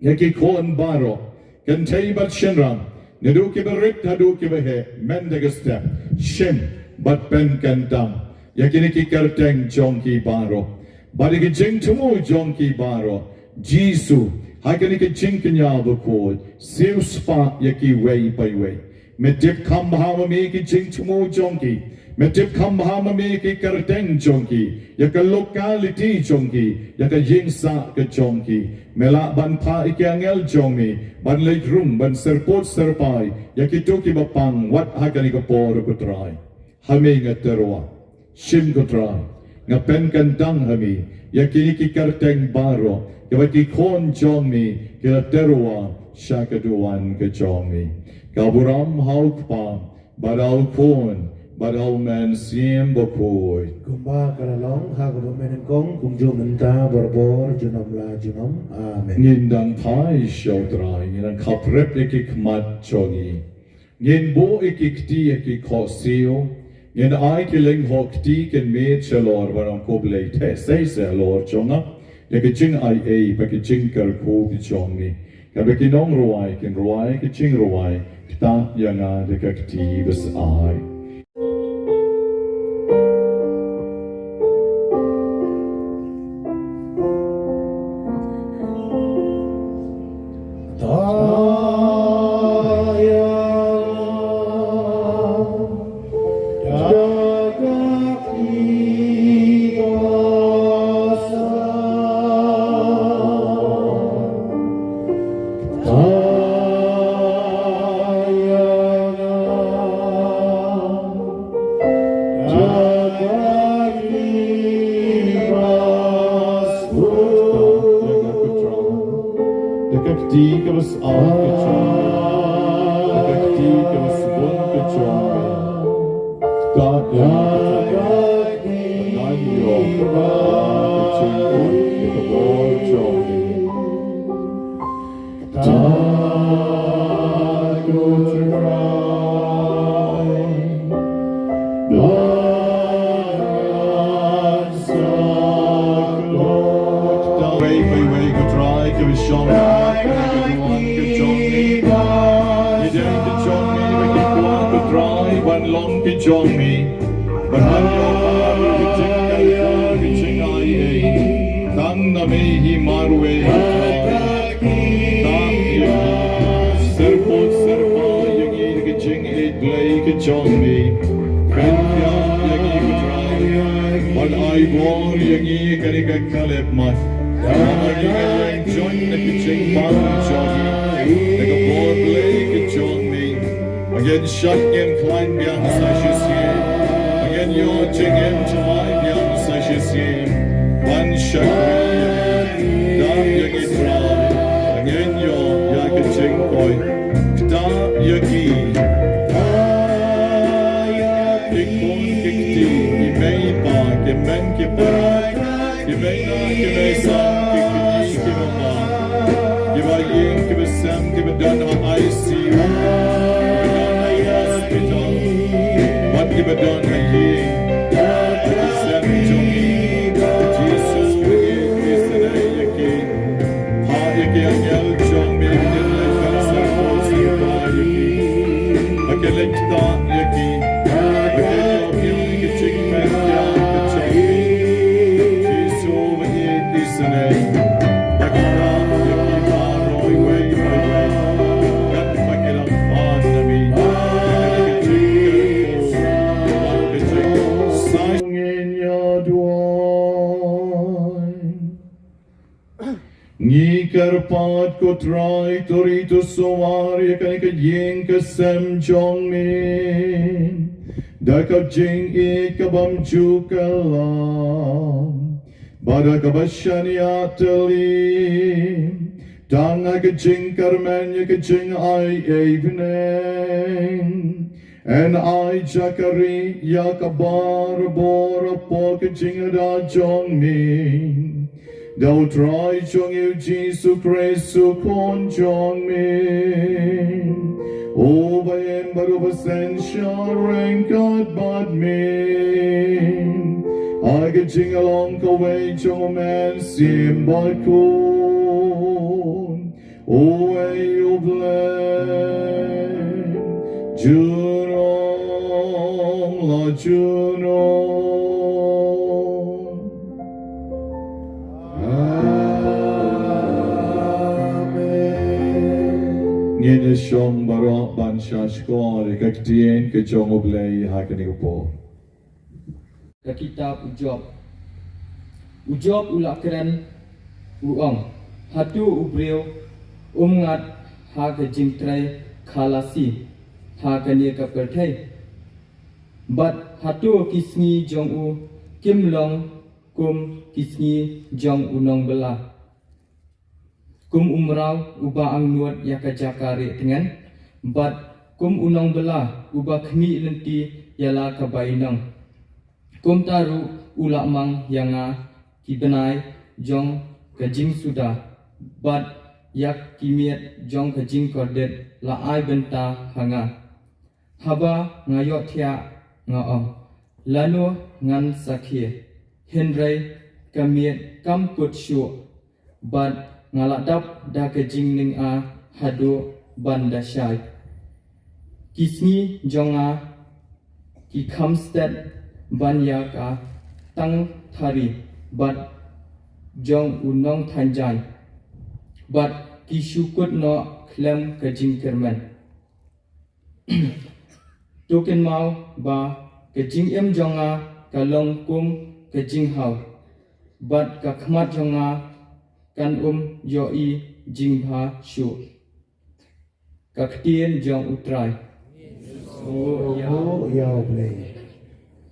ïa ki khun baroh, kynthei bad shynrang, naduh kiba rit haduh kiba heh, mynta ka step, shim bad pynkyntang ïa kine ki kyrteng jong ki baroh, bad ïa ki jingthmu jong ki baroh. Jisu, ha kane ka jingkñia bakhuid, siewspah ïa kiwei pa iwei. Me tip kham bha ma me ki jingthmu jong ki. Me tip kham bha ma me ki kyrteng jong ki, ïa ka locality jong ki, ïa ka ïingsah ka jong ki. Me lah ban phah ïa ki angel jong me ban leit rung, ban syrpud syrpai ïa kito kiba pang wat ha kane ka por, ko Trai. Ha me nga tyrwa. Shim, ko Trai, nga pynkyntang ha me ïa kine ki kyrteng baroh, kiba ki khun jong me ki la tyrwa sha ka duwan ka jong me. Ka burom ha u Kpa, bad ha u Khun, bad ha u Mynsiem Bakhuid. Kumba ka la long ha kaba mynnyngkong, kumjuh mynta, barabor, junom la junom. Amen. Ngin dang phai sha u Trai, ngin dang khaprep ïa ki khmat jong ngi. Ngin buh ïa ki kti ha ki khohsiew. Ngin ai ki lyngkhuh kti, kin mih shalor, ban ong, Ko Blei, theh sei sei halor jong nga ïa ka jingaiei bad ka jingkyrkhu ka jong me. Kaba ki nongrwai kin rwai ka jingrwai, Ktah ïa nga da ka kti bashai. Da ka kti kaba sah ka jong me, da ka kti kaba sbun ka jong me, ka kti kaba sbun ka jong me. Wei, wei, wei, ko Trai, kiba shong ha kane ka duwan ka jong me. Ngi dei ki jong me, ba ki kwah, ko Trai, ban long ki jong me. Ban ïoh mar ïa ka jingkyrkhu, ka jingaiei. Tang na me hi marwei, ko Trai. Tang ïa ngi, syrpud syrpai ïa ngi da ka jingïeit Blei ka jong me. Pynïap ïa ngi, ko Trai. Ban ai bor ïa ngi ha kane ka khyllipmat. Ba ma ngi ngin ïeng join na ka jingpang jong ngi da ka bor Blei ka jong me. Ngin shait, ngin khlaiñ biang sa shisien. Ngin ïoh jingim jemai biang sa shisien. Ban shakri ïa me. Dap ïa ngi, Trai. Ngin ïoh ïa ka jingkoit. Ktah ïa ki. Ki khun ki kti, ki mei pa, ki mei ki pa, ki mei Jisu, kiba don ha hospital, bad kiba don ha ïing, ha ki sem jong ngi, Jisu, isynei ïa ki. Phah ïa ki angel jong me, ba kin leit ban syrkhei syrkhei ïa ki, ba kin leit ktah ïa ki, ba kin ïoh ïa ki jingmeh ïa ki jong ki. Jisu, ba ïeit isynei, ba kin ktah ïa ki baroh iwei pa iwei, katba ki dang pan na me. Ïa ki jingkyrkhu bad ki jingsaid ngin ïa duwai. Ngi kyrpad, ko Trai, to ri to sumar ïa kane ka ïing ka sem jong me da ka jingïeit ka bym ju kylla, bad da kaba shaniah tylli, tang ha ka jingkyrmen ïa ka jingai ei bneng. Yn ai jaka ri ïa ka barabor hapoh ka jingïada jong me, da u Trai jong ngi u Jisu Khrist u Khun jong me, uba im bad uba synshar ryngkat bad me, ha ka jinglong kawei jong u Mynsiem Bakhuid. Uei U Blei, junom la junom. Amen. Ngin ïa shong baroh ban sha shkor ïa ka ktien ka jong U Blei ha kane ka por. Ka kitab u Job. U Job u la kren, u ong, hato u briew um ngat ha ka jingtrei khalasi ha kane ka pyrthei? Bad hato ki sngi jong u kim long kum ki sngi jong u nongbylla, kum u mraw uba angnud ïa ka jaka rieh tngen, bad kum u nongbylla uba khmih lynti ïa la ka bainong? Kumta ruh u la mang ïa nga ki bnai jong ka jingsuda, bad ïa ki miet jong ka jingkordit la ai bynta ha nga. Haba nga ïohthiah, nga ong, lano ngan sakhi? Hynrei ka miet kam kut shuh, bad nga la dap da ka jingnga haduh ban da shai. Ki sngi jong nga ki kham stet ban ïa ka tang thari bad jong u nongthaiñ jaiñ, bad ki shu kut noh khlem ka jingkyrmen. To kynmaw ba ka jingim jong nga ka long kum ka jinghaw, bad ka khmat jong nga kan ym ïohi jingbha shuh. Ka ktien jong U Trai. Ïa U Blei.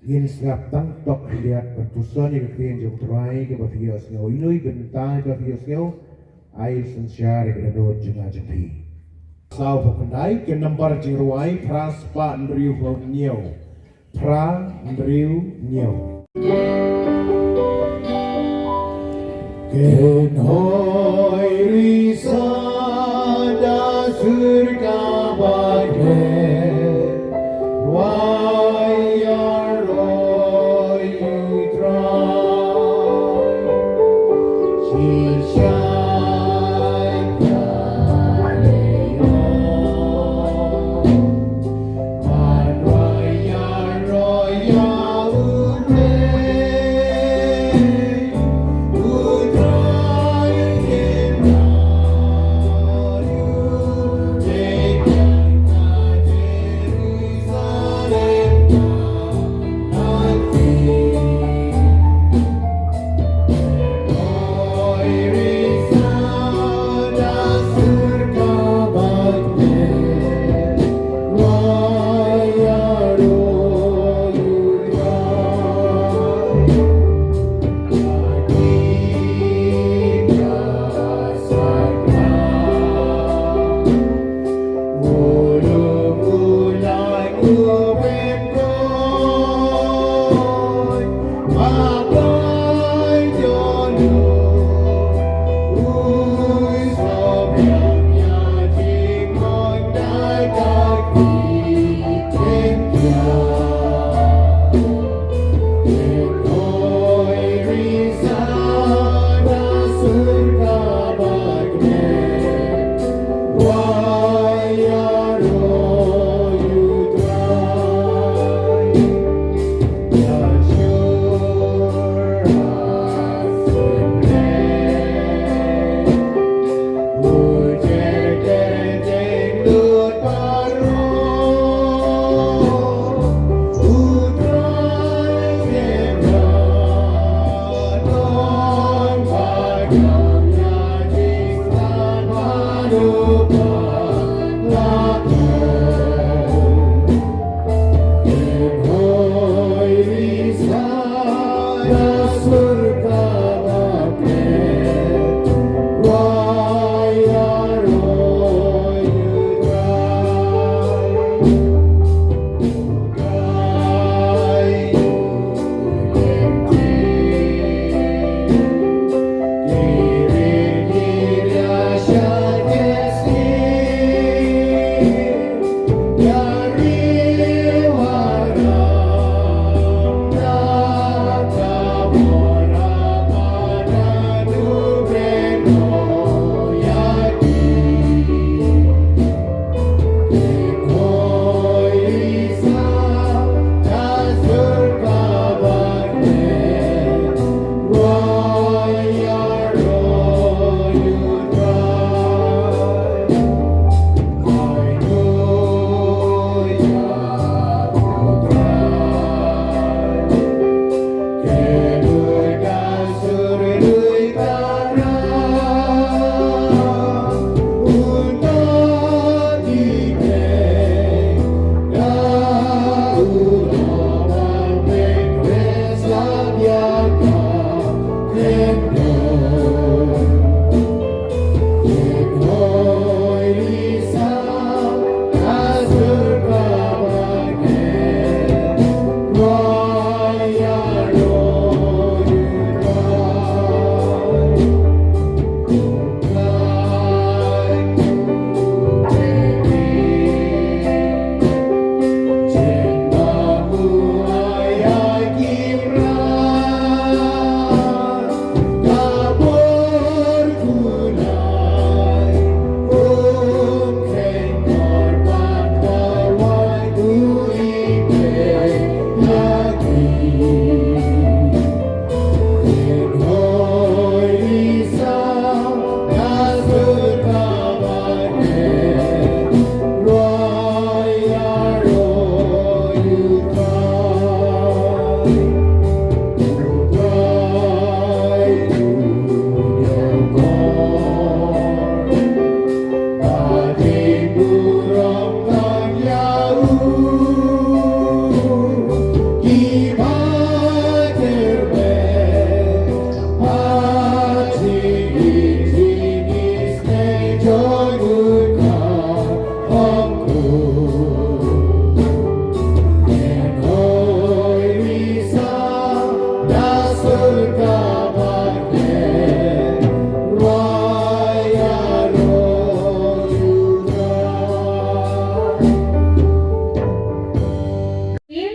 Ngin sngap tang tok khyndiat ban puson ïa ka ktien jong U Trai kaba phi ïohsngew. Ino i bynta ba phi ïohsngew? Ai synshar ïa ka dohnud jong nga jong phi. Saw phew khyndai, ka nambar jingrwai phra spah hynriew phew hynñiew. Phra hynriew hynñiew. Kynhoi risa da sur ka ba klet, rwai ïa roi U Trai. Shi shai ka le ïa.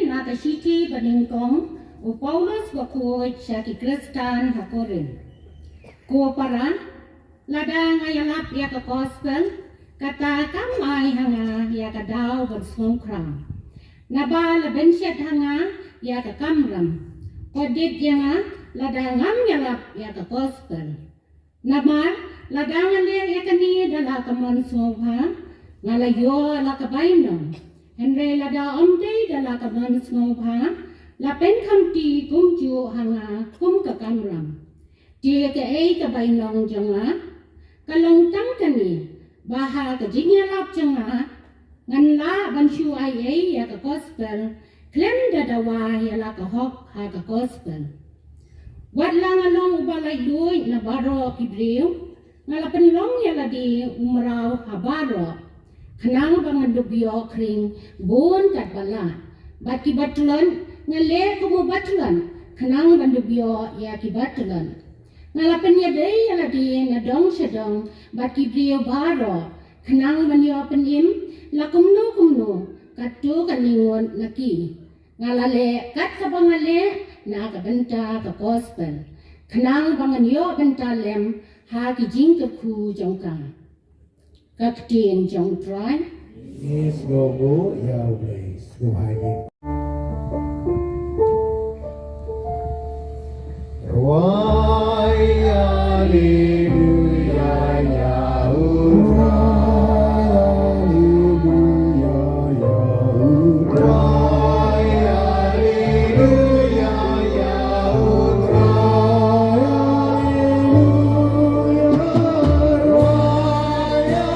Na ka shithi banyngkong u Paulus bakhuid sha ki Khristan ha Korinth. Ko para, lada nga ïalap ïa ka gospel, kata kam ai ha nga ïa ka daw ban sngewkhraw. Naba la bynshet ha nga ïa ka kamram. Kordit ïa nga lada ngam ïalap ïa ka gospel. Namar lada nga leh ïa kane da la ka mon sngewbha, nga la ïoh la ka bainong. Hynrei lada ym dei da la ka mon sngewbha, la pynkhamti kumjuh ha nga kum ka kamram. Te kaei ka bainong jong nga? Ka long tang kane, ba ha ka jingïalap jong nga, ngan lah ban shu ai ei ïa ka gospel khlem da dawa ïa la ka hok ha ka gospel. Wat la nga long uba laitluid na baroh ki briew, nga la pynlong ïa lade u mraw ha baroh, khnang ba ngan dup ïoh khring bun katba lah. Bad kiba tlot, nga leh kum uba tlot, khnang ban dup ïoh ïa kiba tlot. Nga la pynïadei ïa lade na dong sha dong bad ki briew baroh, khnang ban ïoh pynim la kumno kumno katto katne ngut na ki. Nga la leh kat kaba nga leh na ka bynta ka gospel, khnang ba ngan ïoh bynta lem ha ki jingkyrkhu jong ka. Ka ktien jong U Trai. Ngi sngewbha ïa U Blei. Sngewbha ïa. Rwai haleluya ïa U Trai, haleluya ïa U Trai, haleluya ïa U Trai, haleluya. Rwai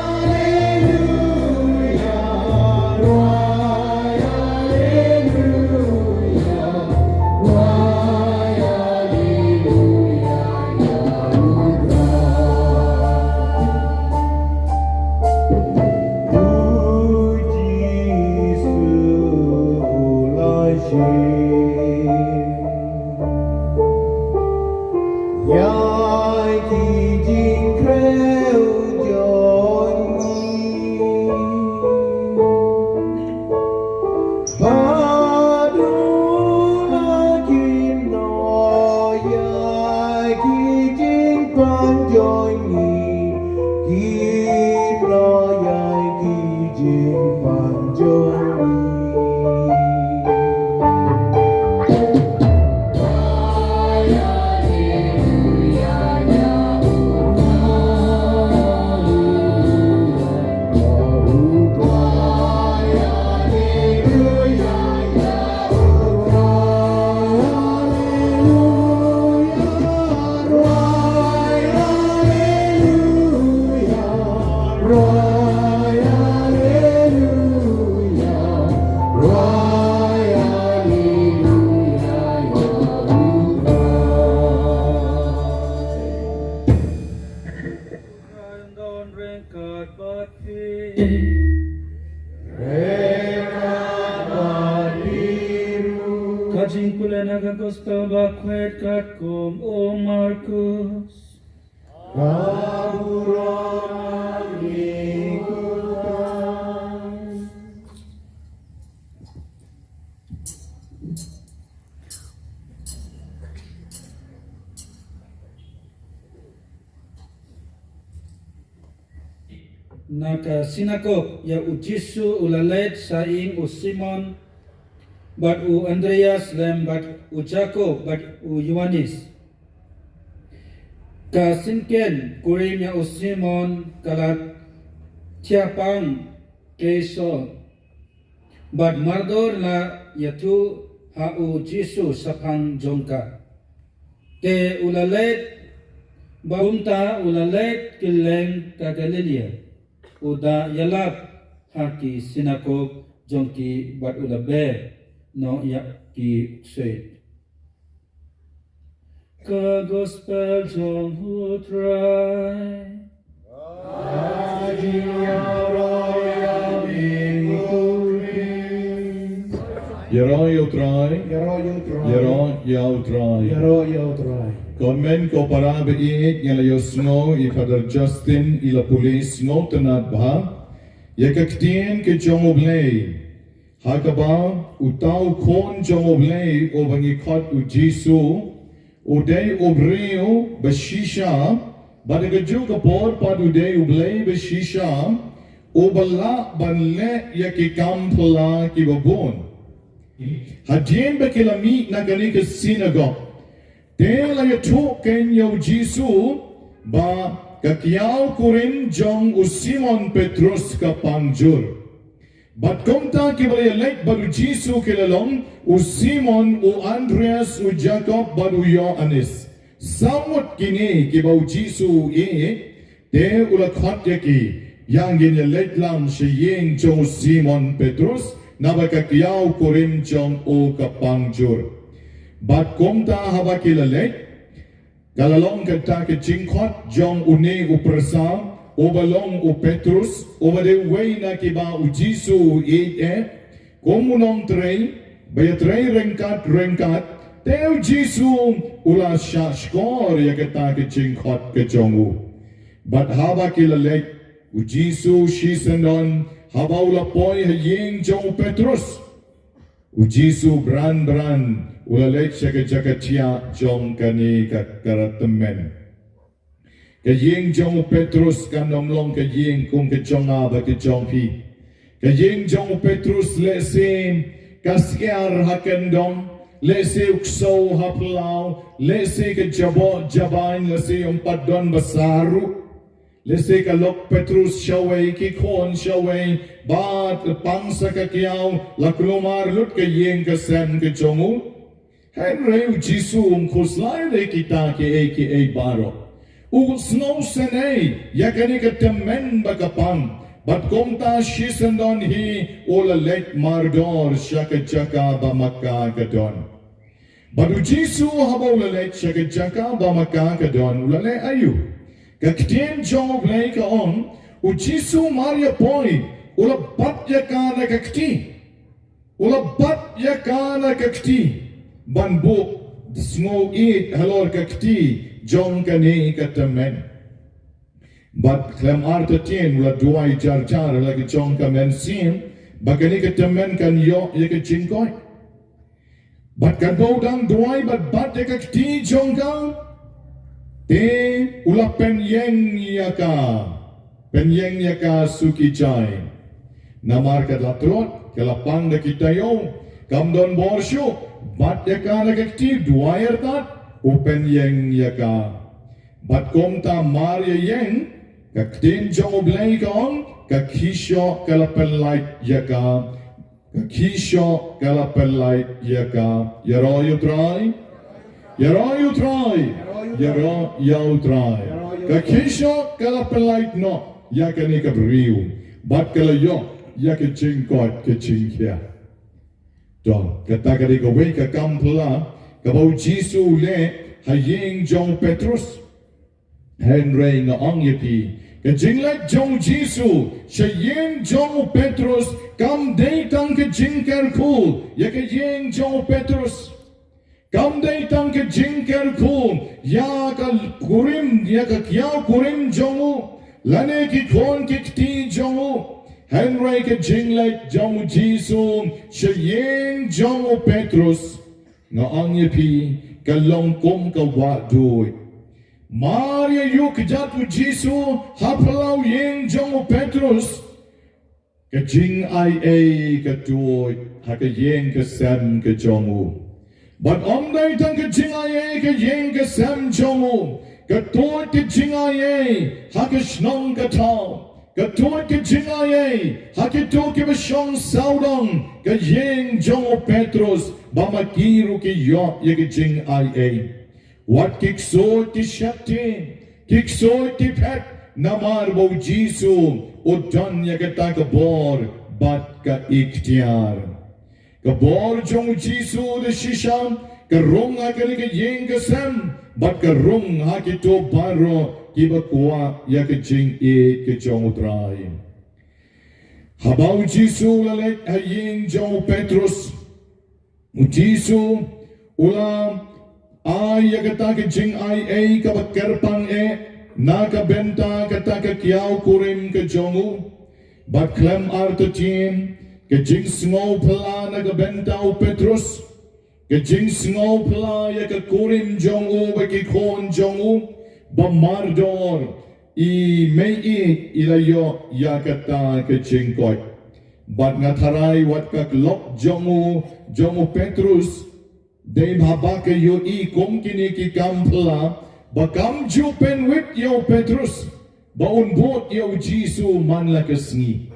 Ka jingpule na ka gospel ba khuid katkum u Markus. Na ka sinakok ïa u Jisu u la leit sha ïing u Simon bad u Andreas lem bad u Jakob bad u Ïoannis. Ka syngkien kurim ïa u Simon ka la thiah pang keiso bad mardor la ïathuh ha u Jisu shaphang jong ka. Te u la leit bad kumta u la leit kylleng ka Galilaia, u da ïalap ha ki sinakok jong ki bad u la beh noh ïa ki ksuid. Ka gospel jong u Trai. Ïaroh ïa u Trai. Ïaroh ïa u Trai. Ïaroh ïa u Trai. Ïaroh ïa u Trai. Ïaroh ïa u Trai. Ko hynmen ko para ba ïeit, nga la ïohsngew i Father Justin i la pule sngewtynnad bha ïa ka ktien ka jong U Blei. Ha kaba uta u Khun jong U Blei uba ngi khot u Jisu, u dei u briew ba shisha, bad ha kajuh ka por pat u dei U Blei ba shisha, uba lah ban leh ïa ki kam phylla kiba bun. Hadien ba ki la mih na kane ka sinagog, te la ïathuh kein ïa u Jisu ba ka kiaw kurim jong u Simon Petrus ka pang jur. Bad kumta kiba la ïaleit bad u Jisu ki la long u Simon, u Andreas, u Jakob bad u Ïoannis. Saw ngut kine kiba u Jisu u ïeit, te u la khot ïa ki, ïa ngin ïaleit lang sha ïing jong u Simon Petrus, naba ka kiaw kurim jong u ka pang jur. Bad kumta haba ki la leit, ka la long kata ka jingkhot jong une u pyrsa, uba long u Petrus, uba dei uwei na kiba u Jisu u ïeit eh, kum u nongtrei, ba ïatrei ryngkat ryngkat, te u Jisu u la shahshkor ïa kata ka jingkhot ka jong u. Bad haba ki la leit, u Jisu shisyndon, haba u la poi ha ïing jong u Petrus, u Jisu bran bran u la leit sha ka jaka thiah jong kane ka, ka tymmen. Ka ïing jong u Petrus kan ym long ka ïing kum ka jong nga bad ka jong phi. Ka ïing jong u Petrus lehse ka syiar ha kyndong, lehse u ksew ha phyllaw, lehse ka jaboh jabain, lehse ym pat don basa ruh. Lehse ka lok Petrus shawei, ki khun shawei, bad pang sa ka kiaw, la kulmar lut ka ïing ka sem ka jong u. Hynrei u Jisu um khuslai de kita kiei kiei baroh. U sngewsynei ïa kane ka tymmen ba ka pang, bad kumta shisyndon hi u la leit mardor sha ka jaka ba ma ka ka don. Bad u Jisu haba u la leit sha ka jaka ba ma ka ka don, u la leh aïu? Ka ktien jong U Blei ka ong, u Jisu mar ïa poi, u la bat ïa ka na ka kti. U la bat ïa ka na ka kti ban buh sngewieit halor ka kti jong kane ka tymmen. Bad khlem artatien u la duwai jar jar ha la ka jong ka mynsiem ba kane ka tymmen kan ïoh ïa ka jingkoit. Bad katba u dang duwai bad bat ïa ka kti jong ka, te u la pynïeng ïa ka. Pynïeng ïa ka suki jai. Namar ka la tlot, ka la pang da ki taïew, kam don bor shuh, bat ïa ka na ka kti, duwai artat, u pynïeng ïa ka. Bad kumta mar ïa ïeng, ka ktien jong U Blei ka ong, ka khie shoh ka la pynlait ïa ka, ka khie shoh ka la pynlait ïa ka. Ïaroh ïa U Trai. Ïaroh ïa U Trai. Ïaroh ïa U Trai. Ka khie shoh ka la pynlait noh ïa kane ka briew. Bad ka la ïoh ïa ka jingkoit ka jingkhiah. To, kata ka dei kawei ka kam phylla kaba U Jisu u leh ha ïing jong u Petrus. Hynrei nga ong ïa phi, ka jingleit jong U Jisu sha ïing jong u Petrus kam dei tang ka jingkyrkhu ïa ka ïing jong u Petrus. Kam dei tang ka jingkyrkhu ïa ka kurim, ïa ka kiaw kurim jong u, lane ki khun ki kti jong u. Hynrei ka jingleit jong U Jisu sha ïing jong u Petrus, nga ong ïa phi, ka long kum ka wah duid. Mar ïa ïoh kjat U Jisu ha phyllaw ïing jong u Petrus, ka jingai ei ka tuid ha ka ïing ka sem ka jong u. Bad ym dei tang ka jingai ei ka ïing ka sem jong u, ka tuid ka jingai ei ha ka shnong ka thaw, ka tuid ka jingai ei ha kito kiba shong sawdong ka ïing jong u Petrus, ba ma ki ruh ki ïoh ïa ka jingai ei. Wat ki ksuid ki sheptieng, ki ksuid ki phet, namar ba U Jisu u don ïa kata ka bor bad ka iktiar. Ka bor jong U Jisu da shisha ka rung ha kane ka ïing ka sem, bad ka rung ha kito baroh kiba kwah ïa ka jingïeit ka jong U Trai. Haba U Jisu u la leit ha ïing jong u Petrus, U Jisu u la ai ïa kata ka jingai ei kaba kyrpang eh na ka bynta kata ka kiaw kurim ka jong u. Bad khlem artatien, ka jingsngew phylla na ka bynta u Petrus, ka jingsngew phylla ïa ka kurim jong u bad ki khun jong u, ba mardor i mei i i la ïoh ïa kata ka jingkoit. Bad nga tharai wat ka lok jong u, jong u Petrus, dei ba haba ka ïohi kum kine ki kam phylla, ba kam ju pynwit ïa u Petrus ba un bud ïa U Jisu man la ka sngi.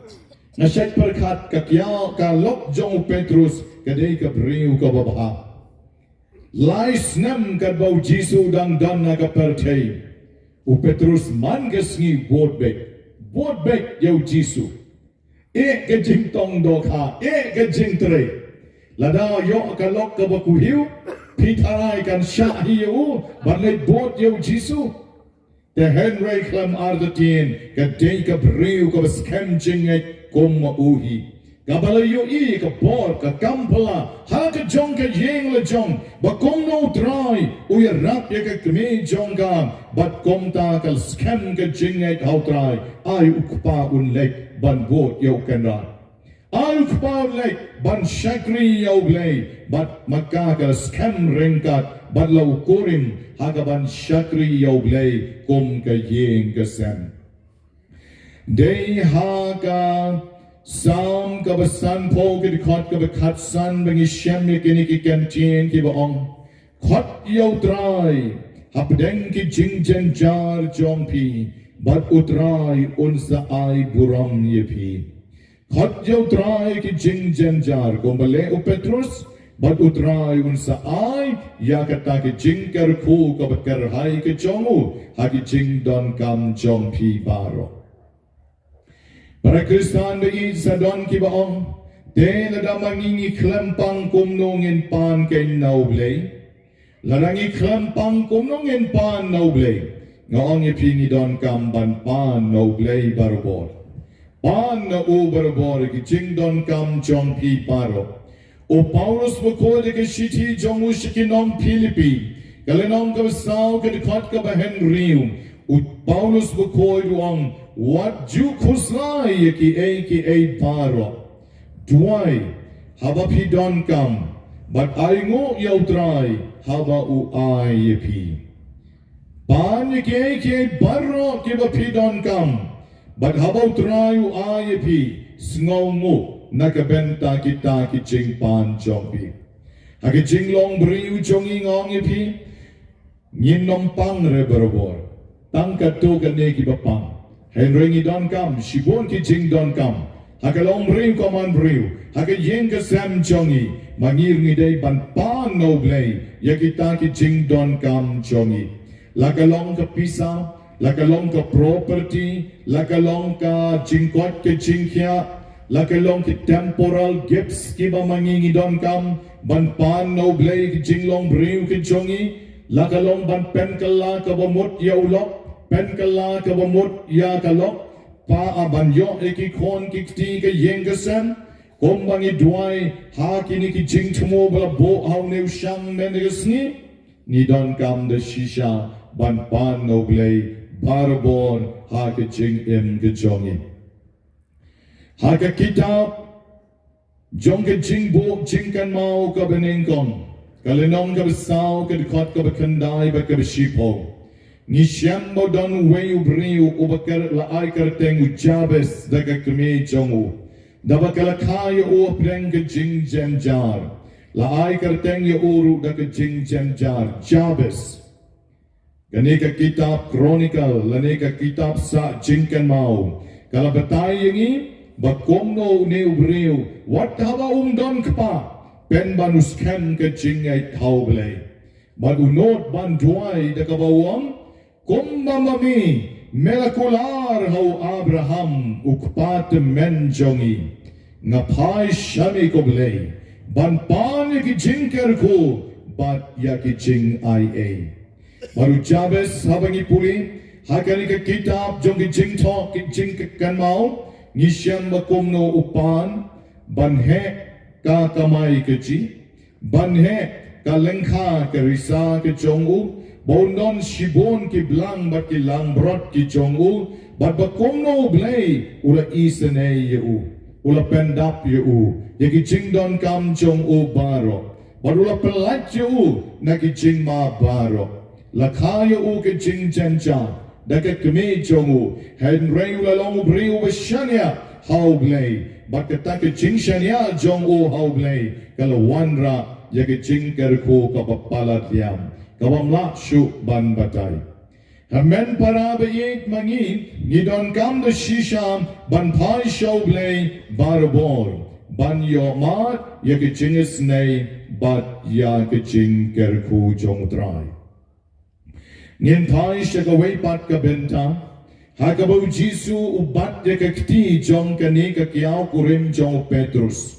Nga shait pyrkhat ka kiaw ka lok jong u Petrus ka dei ka briew kaba bha. Lai snem katba U Jisu u dang don ha ka pyrthei, u Petrus man ka sngi bud beit, bud beit ïa U Jisu. Eh ka jingtong dohkha, eh ka jingtrei. Lada ïoh ka lok kaba khuid, phi tharai kan shah hi ïa u ban leit bud ïa U Jisu. Te hynrei khlem artatien ka dei ka briew kaba skhem jingngeit kum ma u hi, kaba la ïohi ka bor ka kam phylla ha ka jong ka ïing la jong, ba kumno U Trai u ïarap ïa ka kmie jong ka, bad kumta ka skhem ka jingngeit ha U Trai. Ai u kpa un leit ban bud ïa u kynrad. Ai u kpa un leit ban shakri ïa U Blei, bad ma ka ka skhem ryngkat bad la u kurim ha ka ban shakri ïa U Blei kum ka ïing ka sem. Dei ha ka Salm kaba sanphew ka dkhot kaba khatsan ba ngi shem ïa kine ki kyntien kiba ong, khot ïa U Trai hapdeng ki jingjynjar jong phi, bad U Trai un sa ai burom ïa phi. Khot ïa U Trai ki jingjynjar kumba leh u Petrus, bad U Trai un sa ai ïa kata ki jingkyrkhu kaba kyrhai ka jong u ha ki jingdonkam jong phi baroh. Para Khristan ba ïeit, sa don kiba ong, te lada ma ngi ngi khlem pang kumno ngin pan kein na U Blei? Lada ngi khlem pang kumno ngin pan na U Blei? Nga ong ïa phi, ngi donkam ban pan na U Blei barabor. Pan na u barabor ki jingdonkam jong phi baroh. U Paulus bakhuid ha ka shithi jong u sha ki nong Philippi, ka lynnong kaba saw ka dkhot kaba hynriew, u Paulus bakhuid u ong, wat ju khuslai ïa kiei kiei baroh. Duwai haba phi donkam, bad ainguh ïa U Trai haba u ai ïa phi. Pan ïa kiei kiei baroh kiba phi donkam, Bad haba U Trai u ai ïa phi, sngewnguh na ka bynta kita ki jingpan jong phi. Ha ka jinglong briew jong ngi, nga ong ïa phi, ngin ym pang re barabor. Tang katto katne kiba pang. Hynrei ngi donkam shibun ki jingdonkam ha ka longbriew ka manbriew, ha ka ïing ka sem jong ngi, ma ngi ruh ngi dei ban pan na U Blei ïa kita ki jingdonkam jong ngi. La ka long ka pisa, la ka long ka property, la ka long ka jingkoit ka jingkhiah, la ka long ki temporal gifts kiba ma ngi ngi donkam ban pan na U Blei ki jinglong briew ki jong ngi, la ka long ban pynkylla kaba mut ïa u lok, pynkylla kaba mut ïa ka lok, pa, a ban ïoh ïa ki khun ki kti, ka ïing ka sem, kumba ngi duwai ha kine ki jingthmu ba la buh ha une u shang mynne ka sngi. Ngi donkam da shisha ban pan na U Blei barabor ha ka jingim ka jong ngi. Ha ka kitab jong ka Jingbuh Jingkynmaw kaba nyngkong, ka lynnong kaba saw, ka dkhot kaba khyndai bad kaba shiphew, ngi shem ba don uwei u briew uba kyr-, la ai kyrteng u Jabez da ka kmie jong u, da ba ka la kha ïa u hapdeng ka jingjynjar. La ai kyrteng ïa u ruh da ka jingjynjar, Jabez. Kane ka kitab Chronicle lane ka kitab Sah Jingkynmaw ka la batai ïa ngi ba kumno une u briew, wat haba um don kpa, pynban u skhem ka jingngeit ha U Blei. Bad u nud ban duwai da kaba u ong, kumba ma me me la kular ha u Abraham u kpa tymmen jong ngi, nga phai sha me, ko Blei, ban pan ïa ki jingkyrkhu bad ïa ki jingaiei. Bad u Jabez, haba ngi pule ha kane ka kitab jong ki Jingthoh Jingkynmaw, ngi shem ba kumno u pan, ban heh ka kamai kajih, ban heh ka lyngkha ka risa ka jong u, ba un don shibun ki blang bad ki langbrot ki jong u, bad ba kumno U Blei u la isynei ïa u, u la pyndap ïa u ïa ki jingdonkam jong u baroh, bad u la pyllait ïa u na ki jingma baroh. La kha ïa u ka jingjynjar da ka kmie jong u, hynrei u la long u briew uba shaniah ha U Blei, bad kata ka jingshaniah jong u ha U Blei ka la wanrah ïa ka jingkyrkhu kaba palat liam, kabym lah shuh ban batai. Hynmen para ba ïeit, ma ngi, ngi donkam da shisha ban phai sha U Blei barabor, ban ïoh mad ïa ka jingisynei bad ïa ka jingkyrkhu jong U Trai. Ngin phai sha kawei pat ka bynta ha kaba U Jisu u bat ïa ka kti jong kane ka kiaw kurim jong u Petrus.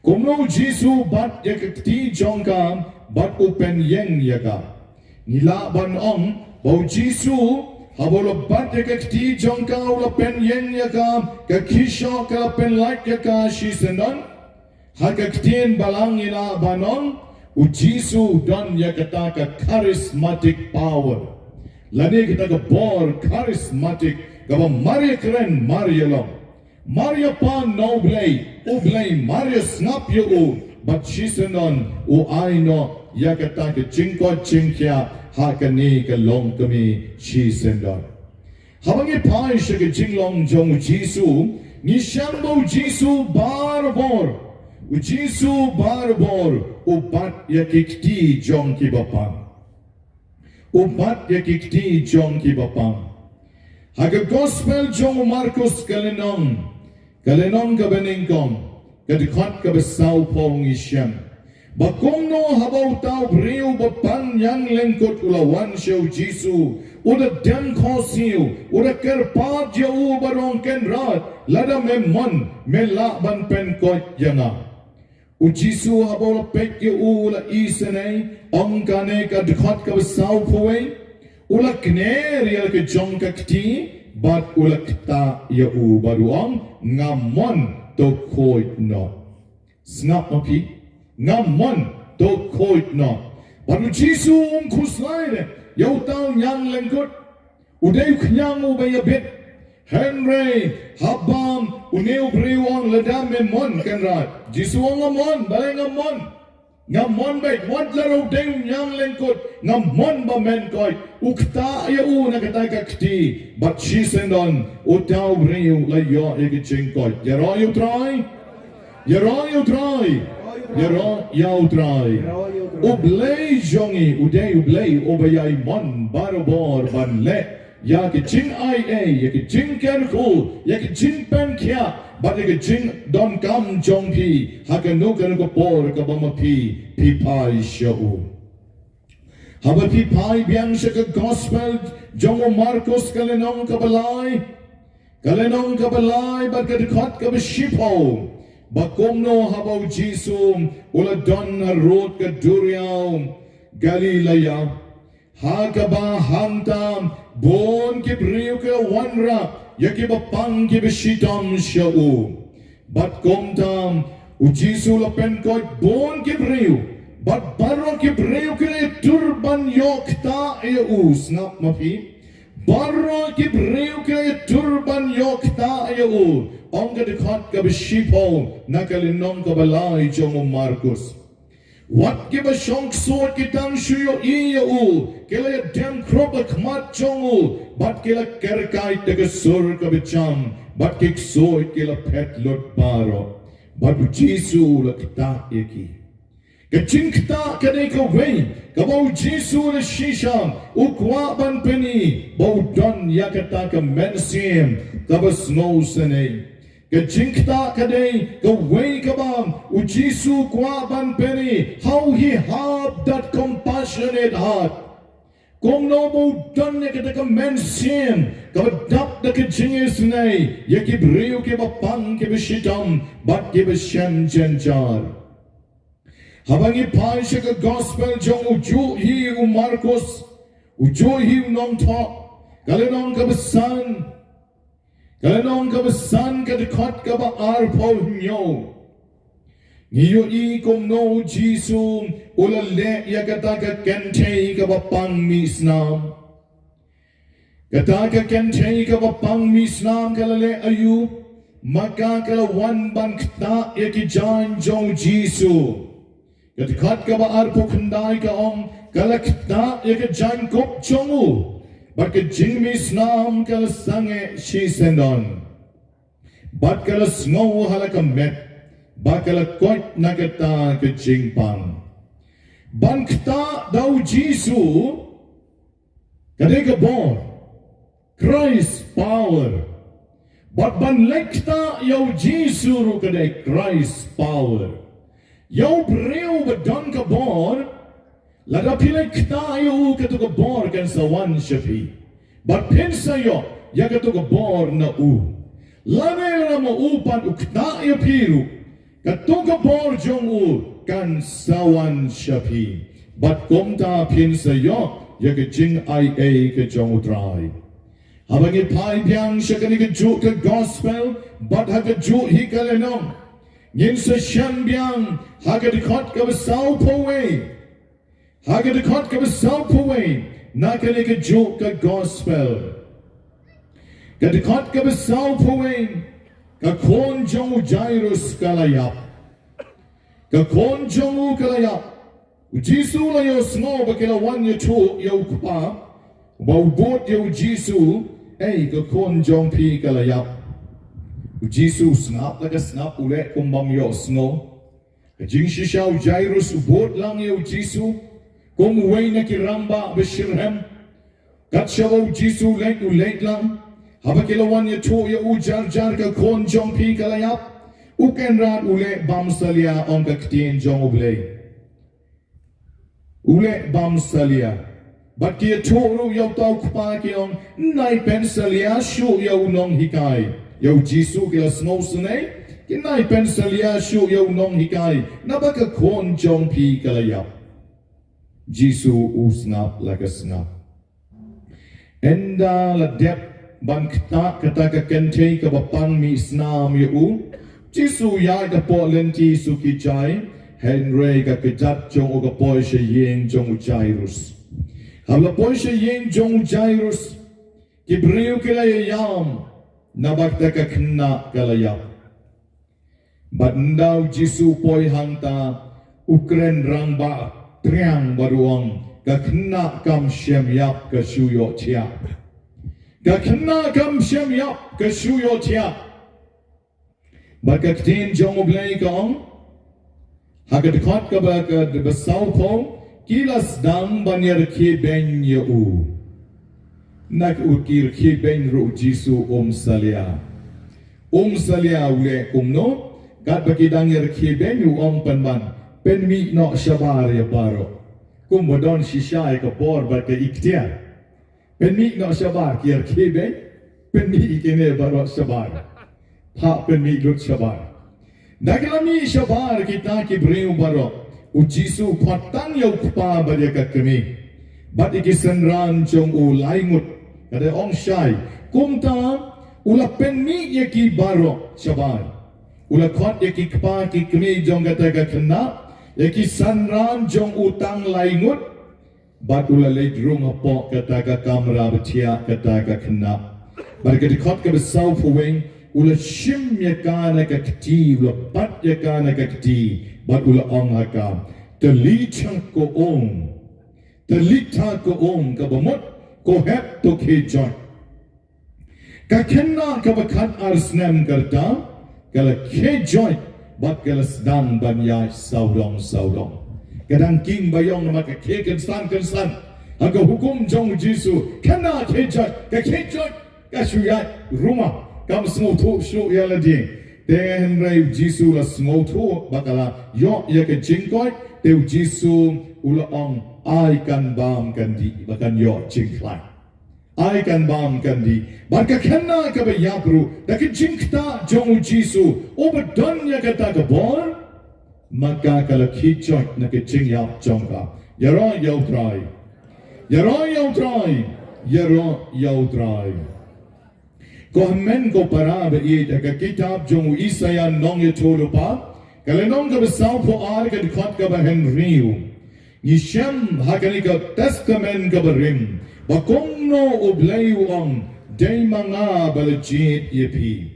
Kumno U Jisu u bat ïa ka kti jong ka bad u pynïeng ïa ka? Ngi lah ban ong ba U Jisu, haba u la bat ïa ka kti jong ka, u la pynïeng ïa ka, ka khishoh ka la pynlait ïa ka shisyndon. Ha ka ktien balang ngi lah ban ong, U Jisu u don ïa kata ka charismatic power, lane kata ka bor charismatic kaba mar ïakren mar ïalong, mar ïapan na U Blei, U Blei mar ïasngap ïa u, bad shisyndon u ai noh ïa kata ka jingkoit jingkhiah ha kane ka longkmie shisyndon. Haba ngi phai sha ka jinglong jong U Jisu, ngi shem ba U Jisu barabor, U Jisu barabor u bat ïa ki kti jong kiba pang. U bat ïa ki kti jong kiba pang. Ha ka Gospel jong u Markus ka lynnong, ka lynnong kaba nyngkong, ka dkhot kaba sawphew, ngi shem ba kumno haba uta u briew ba pang ñiang lyngkut u la wan sha U Jisu, u da dem khohsiew, u da kyrpad ïa u bad u ong, Kynrad, lada me mon, me lah ban pynkoit ïa nga. U Jisu haba u la peit ïa u, u la isynei, ong kane ka dkhot kaba sawphew wei, u la kner ïa la ka jong ka kti bad u la ktah ïa u bad u ong, Nga mon, to khuid noh. Sngap ma phi, Nga mon, to khuid noh. Bad U Jisu um khuslai de ïa uta u ñiang lyngkut. U dei u khñiang uba ïabit. Hynrei haba une u briew u ong, Lada me mon, Kynrad, Jisu u ong, Nga mon, balei nga mon. Nga mon beit, wat la ruh dei u ñianglyngkut, nga mon ba men koit. U ktah ïa u na kata ka kti, bad shisyndon uta u briew u la ïoh ïa ka jingkoit. Ïaroh ïa u Trai. Ïaroh ïa u Trai. Ïaroh ïa u Trai. U Blei jong ngi u dei u Blei uba ïai mon barabor ban leh ïa ka jingai ei, ïa ka jingkyrkhu, ïa ka jingpynkhiah, bad ïa ka jingdonkam jong phi ha kano kano ka por kaba ma phi phi phai sha u. Haba phi phai biang sha ka gospel jong u Markus ka lynnong kaba lai, ka lynnong kaba lai bad ka dkhot kaba shiphew, ba kumno haba u Jisu u la don harud ka duriaw Galilaia, ha kaba hangta bun ki briew ki wanrah ïa kiba pang kiba shitom sha u. Bad kumta u Jisu u la pynkoit bun ki briew, bad baroh ki briew ki la ïatur ban ïoh ktah ïa u. Sngap ma phi. Baroh ki briew ki la ïatur ban ïoh ktah ïa u. Ong ka dkhot kaba shiphew na ka lynnong kaba lai jong u Markus. Wat kiba shong ksuid ki tang shu ïohi ïa u, ki la ïadem khrup ha khmat jong u, bad ki la kyrkait da ka sur kaba jam, bad ki ksuid ki la phet lut baroh. Bad u Jisu u la ktah ïa ki. Ka jingktah ka dei kawei kaba u Jisu u la shisha u kwah ban pyni ba u don ïa kata ka mynsiem kaba sngewsynei. Ka jingktah ka dei kawei kaba u Jisu u kwah ban pyni, how he have that compassionate heart. Kumno ba u don ïa kata ka mynsiem kaba dap da ka jingisynei ïa ki briew kiba pang, kiba shitom bad kiba shem jynjar. Haba ngi phai sha ka gospel jong ujuh hi u Markus, ujuh hi u nongthoh, ka lynnong kaba san, ka lynnong kaba san ka dkhot kaba arphew hynñiew. Ngi ïohi kumno u Jisu u la leh ïa kata ka kynthei kaba pang mih snam. Kata ka kynthei kaba pang mih snam ka la leh aïu? Ma ka ka la wan ban ktah ïa ki jaiñ jong u Jisu. Ka dkhot kaba arphew khyndai ka ong, ka la ktah ïa ka jaiñkup jong u, bad ka jingmih snam ka la sangeh shisyndon. Bad ka la sngew ha la ka met ba ka la koit na kata ka jingpang. Ban ktah da u Jisu ka dei ka bor, Christ power. Bad ban leh ktah ïa u Jisu ruh ka dei Christ power. Ïa u briew ba don ka bor, lada phi leh ktah ïa u, kato ka bor kan sa wan sha phi. Bad phin sa ïoh ïa kato ka bor na u. Lada lada ma u pat u ktah ïa phi ruh, kato ka bor jong u kan sa wan sha phi. Bad kumta phin sa ïoh ïa ka jingaiei ka jong u Trai. Haba ngi phai biang sha kane kajuh ka gospel, bad ha kajuh hi ka lynnong, ngin sa shem biang ha ka dkhot kaba sawphew wei. Ha ka dkhot kaba sawphew wei na kane kajuh ka gospel. Ka dkhot kaba sawphew wei, ka khun jong u Jairus ka la ïap. Ka khun jong u ka la ïap. U Jisu u la ïohsngew ba ki la wan ïathuh ïa u kpa, ba u bud ïa u Jisu, "Ei, ka khun jong phi ka la ïap." U Jisu u sngap la ka sngap, u leh kum bym ïohsngew. Ka jingshisha u Jairus u bud lang ïa u Jisu kum uwei na ki rangbah ba shitrhem. Kat shaba u Jisu u leit, u leit lang. Haba ki la wan ïathuh ïa u jar jar, "Ka khun jong phi ka la ïap," u kynrad u leh bymsalia, ong ka ktien jong U Blei. U leh bymsalia. Bad ki ïathuh ruh ïa uta u kpa, ki ong, "Nai pynsalia shuh ïa u nonghikai." Ïa u Jisu ki la sngewsynei. "Ki nai pynsalia shuh ïa u nonghikai, naba ka khun jong phi ka la ïap." Jisu u sngap la ka sngap. Ynda la dep ban ktah kata ka kynthei kaba pang mih snam ïa u, Jisu u ïaid hapoh lynti suki jai, hynrei ka kjat jong u ka poi sha ïing jong u Jairus. Haba la poi sha ïing jong u Jairus, ki briew ki la ïaïam naba kata ka khynnah ka la ïap. Bad ynda u Jisu u poi hangta, U kren rangbah triang bad u ong, ka khynnah kam shym ïap ka shu ïohthiah. Ka khynnah kam shym ïap ka shu ïohthiah. Bad ka ktien jong U Blei ka ong ha ka dkhot kaba, kaba sawphew, ki la sdang ban ïarakhe beiñ ïa u. Na u ki rakhe beiñ ruh U Jisu um salia. Um salia u leh kumno? Katba ki dang ïarakhe beiñ u ong pynban, pynmih noh shabar ïa baroh. Kumba don shisha ïa ka bor bad ka iktiar. Pynmih noh shabar, ki ïarakhe beiñ, pynmih ïa kine baroh shabar. Phah pynmih lut shabar. Da ki la mih shabar kita ki briew baroh, U Jisu u khot tang ïa u kpa bad ïa ka kmie bad ïa ki synran jong u laingut. Ka dei ong shai, kumta u la pynmih ïa ki baroh shabar. U la khot ïa ki kpa ki kmie jong kata ka khynnah, ïa ki synran jong u tang laingut. Bad u la leit rung hapoh kata ka kamra ba thiah kata ka khynnah. Bad ka dkhot kaba sawphew wei, u la shim ïa ka na ka kti, u la bat ïa ka na ka kti. Bad u la ong ha ka, Talitha koum. Talitha koum, kaba mut, ko het, to khie joit. Ka khynnah kaba khat ar snem ka rta, ka la khie joit bad ka la sdang ban ïaid sawdong sawdong. Ka dang king baïong namar ka khie kynsan kynsan ha ka hukum jong U Jisu. Khynnah khie joit, ka khie joit, ka shu ïaid rumah, kam sngewthuh shuh ïa lade. Te hynrei U Jisu u la sngewthuh ba ka la ïoh ïa ka jingkoit, te U Jisu u la ong, ai kan bam kan dih ba kan ïoh jingkhlaiñ. Ai kan bam kan dih. Bad ka khynnah kaba ïap ruh, da ka jingktah jong U Jisu uba don ïa kata ka bor, ma ka ka la khie joit na ka jingïap jong ka. Ïaroh ïa U Trai. Ïaroh ïa U Trai. Ïaroh ïa U Trai. Ko hynmen ko para ba ïeit, ha ka kitab jong u Isaïah nongïathuhlypa, ka lynnong kaba sawphew ar, ka dkhot kaba hynriew. Ngi shem ha kane ka Testament kaba rim ba kumno U Blei u ong, dei ma nga ba la jied ïa phi.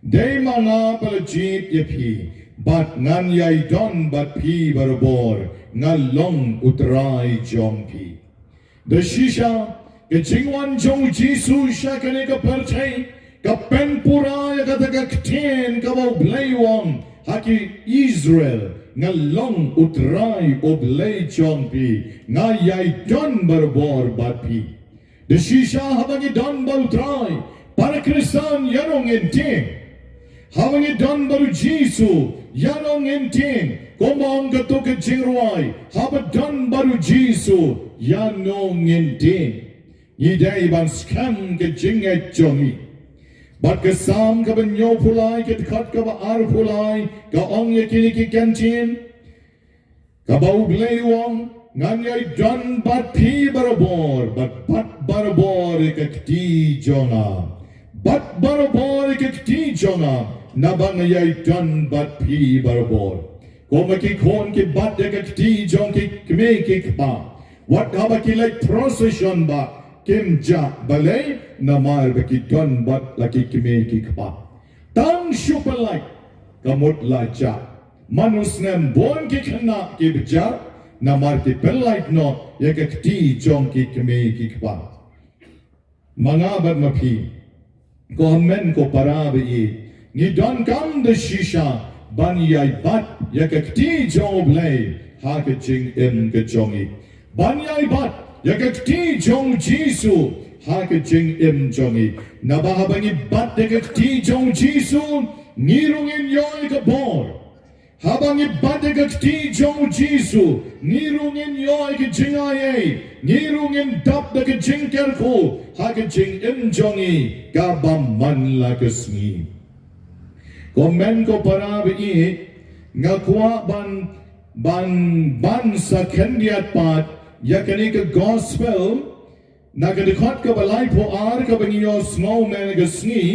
Dei ma nga ba la jied ïa phi, bad ngan ïai don bad phi barabor, nga long U Trai jong phi. Da shisha ka jingwan jong U Jisu sha kane ka pyrthei ka pynpura ïa kata ka ktien kaba U Blei u ong ha ki Israel, nga long U Trai U Blei jong phi, nga ïai don barabor bad phi. Da shisha haba ngi don bad U Trai, para Khristan, ïano ngin tieng? Haba ngi don bad U Jisu, ïano ngin tieng? Kumba ong kato ka jingrwai, haba don bad U Jisu, ïano ngin tieng? Ngi dei ban skhem ka jingngeit jong ngi. Bad ka Salm kaba hynñiewphew lai, ka dkhot kaba arphew lai, ka ong ïa kine ki kyntien. Kaba U Blei u ong, ngan ïai don bad phi barabor, bad bat barabor ïa ka kti jong nga. Bat barabor ïa ka kti jong nga, naba nga ïai don bad phi barabor. Kumba ki khun ki bat ïa ka kti jong ki kmie ki kpa. Wat haba ki leit procession ba kim jah balei, namar ba ki don bad la ki kmie ki kpa. Tang shu pyllait ka mut la jah. Man u snem bun ki khynnah kiba jah, namar ki pyllait noh ïa ka kti jong ki kmie ki kpa. Ma nga bad ma phi, ko hynmen ko para ba ïeit, ngi donkam da shisha ban ïai bat ïa ka kti jong U Blei ha ka jingim ka jong ngi. Ban ïai bat ïa ka kti jong U Jisu ha ka jingim jong ngi. Naba haba ngi bat ïa ka kti jong U Jisu, ngi ruh ngin ïoh ïa ka bor. Haba ngi bat ïa ka kti jong U Jisu, ngi ruh ngin ïoh ïa ka jingai ei, ngi ruh ngin dap da ka jingkyrkhu ha ka jingim jong ngi kaba man la ka sngi. Ko hynmen ko para ba ïeit, nga kwah ban, ban, ban sa khyndiat pat ïa kane ka gospel, na ka dkhot kaba laiphew ar kaba ngi ïohsngew mynne ka sngi,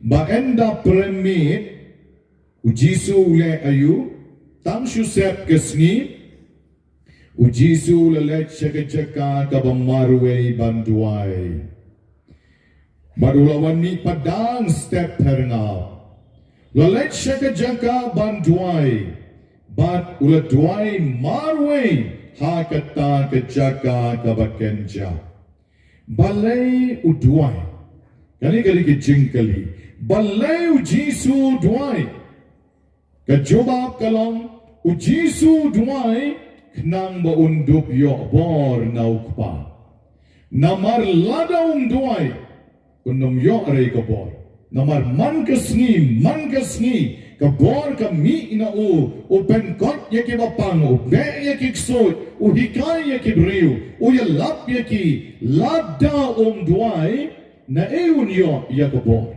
ba ynda pyrshah miet, U Jisu u leh aïu? Tang shu sep ka sngi, U Jisu u la leit sha ka jaka kaba marwei ban duwai. Bad u la wan mih pat dang step phyrngab. La leit sha ka jaka ban duwai. Bad u la duwai marwei ha kata ka jaka kaba kynjah. Balei u duwai? Kane ka dei ka jingkylli. Balei u Jisu u duwai? Ka jubab ka long, u Jisu u duwai khnang ba un dup ïoh bor na u Kpa. Namar lada um duwai, un ym ïoh re ka bor. Namar man ka sngi, man ka sngi, ka bor ka mih na u, u pynkoit ïa kiba pang, u beh ïa ki ksuid, u hikai ïa ki briew, u ïalap ïa ki, lada um duwai, naei un ïoh ïa ka bor.